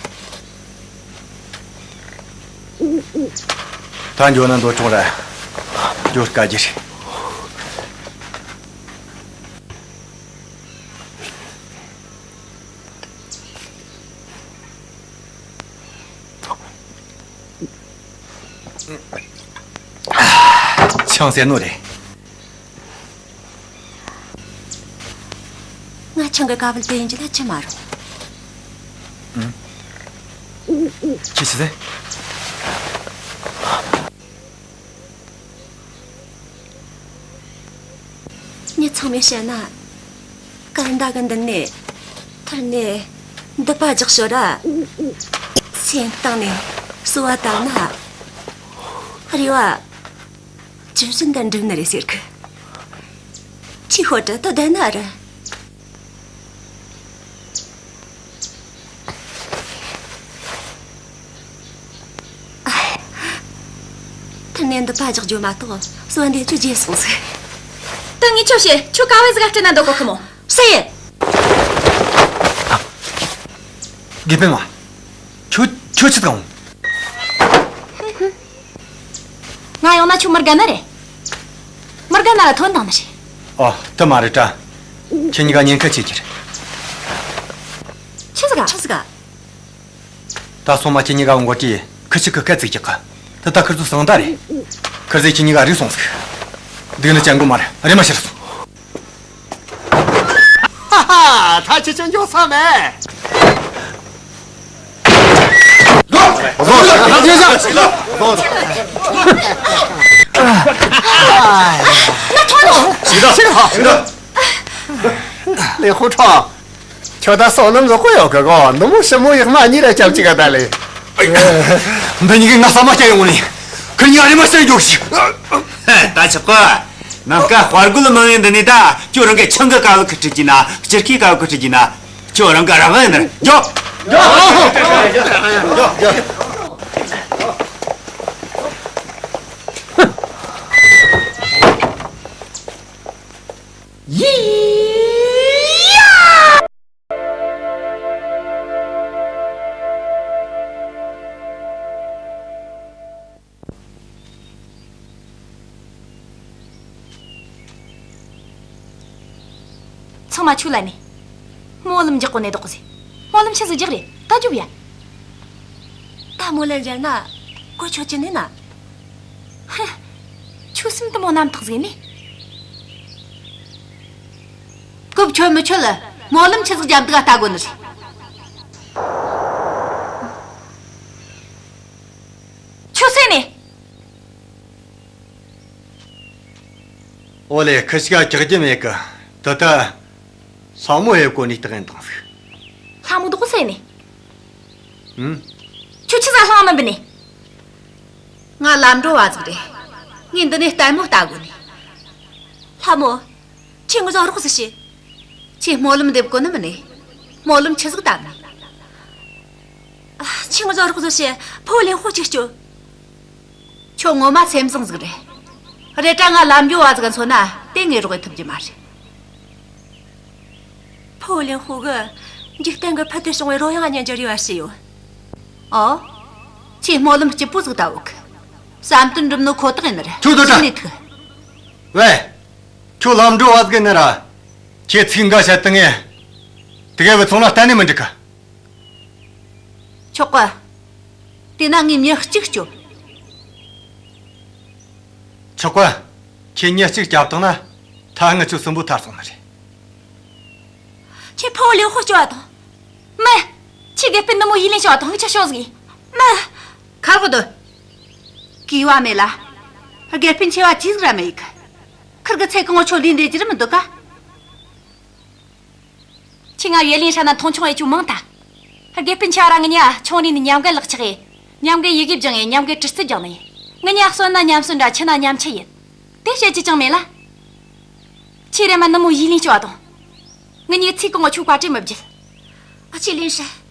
ད་འགྱོ་ན་འདོད་ཆུང་ར་འགྱོ་དཀའ་རྒྱུ་རེད། ཆང་ཟེར་ནོ་རེད། ང་ཆང་གི་ཀ་བལ་དེ་ཡིན་གྱི་ལ་ཅི་མ་རུང་། ཁྱེད་ཆི་ཟེར། མྱི་ཚང་མས་བཤད་ན། སྐར་མདའ་གི་མདུན་ནས་ཐར་ནས་མདུད་པ་རྒྱག་ཞོར་ར། སེམས་གཏིང་ནས་གསོལ་བ་བཏབ་ན། རེ་བ་ཇི་བཞིན་དུ་འགྲུབ་ནི་རེད་ཟེར་གི། ཁྱོས་ཤོད་དྲ་ད་བསྡད་ན་ར། ཐར་ནས་མདུད་པ་རྒྱག་རྒྱུ་མ་གཏོགས་གསོལ་བ་འདེབས་རྒྱུ་བརྗེད་སོང་ཟིག། ད་ངས་ཆི་བྱེད། ཁྱོད་ཀ་བ་ཟིག་ག་སྤྲད་ན་འདོད་གོ་གི་མོ། སུ་ཡིན། དགེ་སྤུན་མ། ཁྱོད་ཁྱོད་ཆི་དང་། ང་ཡོང་ན་ཁྱོད་མི་དགའ་ནི་རེད། མི་དགའ་ན་ར་ཐོན་དང་ནི་རེད། ཨོ། དེ་མ་རེད་དྲ། ཁྱེད་གཉིས་ཀ་ཉེན་ཁ་ཆེ་གི་རེད། ཆི་ཟིག་ག་ཆི་ཟིག་ག་ད་སོང་མ་ཁྱེད་གཉིས་ཀ་འགོ་ཁྲིད་ཁི་ཆི་གི་སྐད་ཅིག་རྒྱག་གི། ད་ད་ཁིར་ཚོ་སང་ད་རེད། ཁིར་ཚོས་ཁྱེད་གཉིས་ཀ་རིག་སོང་ཟིག། འདུག་ནི་ཅང་གོ་མ་རེད། རེམ་མ་ཕྱིར་སོང་། ཧ་ཧ། ད་ཁྱེད་ཆོ་འགྱོ་ས་མེད། ལིན་ཧུ་ཁྲང་། ཁྱོད་ད་སོ་ནམ་བཟོ་གོ་ཡོད་གི་གོ། འདི་མོ་ཞི་མོ་ཡག་མ་གཉིས་ར་སྐྱབས་གཅིག་ག་ད་ལེ། འདི་གཉིས་ཀས་ང་ཟ་མ་སྐྱེ་ཡོང་ནི། ཁིར་གཉིས་ཀ་རེམ་མ་ཕྱིར་འགྱོ་ཤིག། ད་ཆོག་གི། ནམ་མཁའ་དཔའ་རྒོད་མང་ཡིན་འདི་ནས་ད་ཁྱོད་རང་གི་ཆང་གི་ཀ་བ་ཁི་ཁྲིད་ཀྱི་ན། སྤྱིར་ཁིའི་ཀ་བ་ཁི་ཁྲིད་ཀྱི་ན། ཁྱོད་རང་གི་རང་ཡིན་ནི། འགྱོ། འགྱོ། ཡི་ཡ། ཚང་མ་ཆུ་ལ་ནི། སྨོན་ལམ་རྒྱག་གོ་ནས་འདུག་གོ་ཟེ། སྨོན་ལམ་ཆི་ཟིག་རྒྱག་རེད། ད་རྒྱུག་ཡ། ད་སྨོན་ལམ་རྒྱག་ན་གོ་ཆོད་ཀྱི་ནི་ན། ཧི། ཆུ་སེམས་དུ་མོ་རྣམ་ཐག་ཟིག་ནི། རྐུབ་ཆོད་མི་ཆོད་ལ་སྨོན་ལམ་ཆི་ཟིག་རྒྱབ་འདུག་ག་ལྟ་དགོས་ནི་རེད། ཆུ་སེ་ནི། ཨོ་ལེ། ཁི་ཆོ་ག་སྐྲག་རྒྱུ་མེད་གི། ད་ལྟ་ལྷ་མོ་ཡེ་གོ་ནི་སྟག་ཡིན་དང་ཟིག། ལྷ་མོ་དོག་སེ་ནི། ཨུམ། ཁྱོད་ཆི་ཟ་ལྷང་མིན་པ་ནི། ང་ལམ་འགྲོ་བ་ཟིག་རེད། ངས་འདི་ནས་ལྟད་མོ་ལྟ་དགོས་ནི། ལྷ་མོ། ཁྱོས་ངུ་ཟ་རོགས་ཟིག་བྱོས། ཁྱོས་སྨོན་ལམ་འདེབས་གོ་ནི་མིན་ནི། སྨོན་ལམ་ཆི་ཟིག་བཏབ་ནི། ཨ། ཁྱོས་ངུ་ཟ་རོགས་ཟིག་བྱོས། ཕུ་བོ་ལིན་ཧུ་གཅིག་སྐྱོབས། ཁྱོད་ངོ་མ་སེམས་བཟང་ཟིག་རེད། རེད་དྲ་ང་ལམ་འགྲོ་བ་ཟིག་ག་མཚོན་ན་དེ་ངས་རོགས་ཡེད་ཐུབ་རྒྱུ་མ་རེད། ཕུ་བོ་ལིན་ཧུ་གིས་འཇིག་རྟེན་གི་ཕུལ་དུ་བྱུང་བའི་རོལ་དབྱངས་ཉན་རྒྱུ་རེ་བ་ཞུས་ཡོད། ཨོ། ཁྱོས་སྨོན་ལམ་སྐྱིད་པོ་ཟིག་བཏབ་ཡོད་གི། བསམ་དོན་འགྲུབ་ནོ་ཁོ་ཐག་ཡིན་ནི་རེད། ཁྱོད་སྡོད་དྲ། གཞི་ནས་ཐུག། ཝེ། ཁྱོད་ལམ་འགྲོ་བ་ཟིག་ཡིན་ནི་ར། ཁྱོས་ཚིག་འགའ་བཤད་བཏང་ངས། དེ་ག་བུད་སོང་ན་གཏན་ནས་མི་འགྲིག་གི། ཆོག་གི། དེ་ན་ངས་མྱི་གཅིག་སྐྱོབ། ཆོག་གི། ཁྱོས་མྱི་གཅིག་བསྐྱབས་བཏང་ན་ད་ངི་ཆོ་གསུམ་པོ་ཐར་སོང་ནི་རེད། ཁྱེད་ཕུ་བོ་ལིའུ་ཧོ་སྐྱོ་བ་དང་། མི། ཁྱེད་དགེ་སྤུན་ནུ་མོ་ཡི་ལིན་སྐྱོ་བ་དང་། ངི་ཆ་ཤོག་ཟིག་ཡིན། མི། ཁར་གོ་དོ། གི་བ་མེད་ལ། དགེ་སྤུན་ཆེ་བ་ཅིག་ར་མེད་གི། ཁིར་གི་ཚེ་གང་བོ་ཆོ་ལིན་འདྲེ་ཅི་ར་མི་འདུག་ག། ཁྱེད་ང་ཡི་ལིན་ཧྲ་ན་མཐོང་ཆུང་ཨེ་ཅུ་མང་ཐལ། དགེ་སྤུན་ཆེ་བ་ར་ངི་ཉ་ཆུང་རིང་ནས་མཉམ་གི་ལག་ཆགས་ཡིན། མཉམ་གི་ཡི་གེ་སྦྱངས་ཡིན། མཉམ་གི་དྲི་རྩད་སྦྱངས་ནི་ཡིན། ངི་ཉ་གསོན་ན་མཉམ་གསོན་འདྲ། འཆི་ན་མཉམ་འཆི་ཡིན། དེ་བཤད་རྒྱུ་ཅང་མེད་ལ། ཁྱེད་རེམ་མ་ནུ་མོ་ཡི་ལིན་སྐྱོ་བ་དང་། ངི་ཉིད་ཚིག་གང་བོ་ཆོ་བཀའ་དྲིན་མི་བརྗེད། ཨ་ཅེ་ལིན་ཧྲ།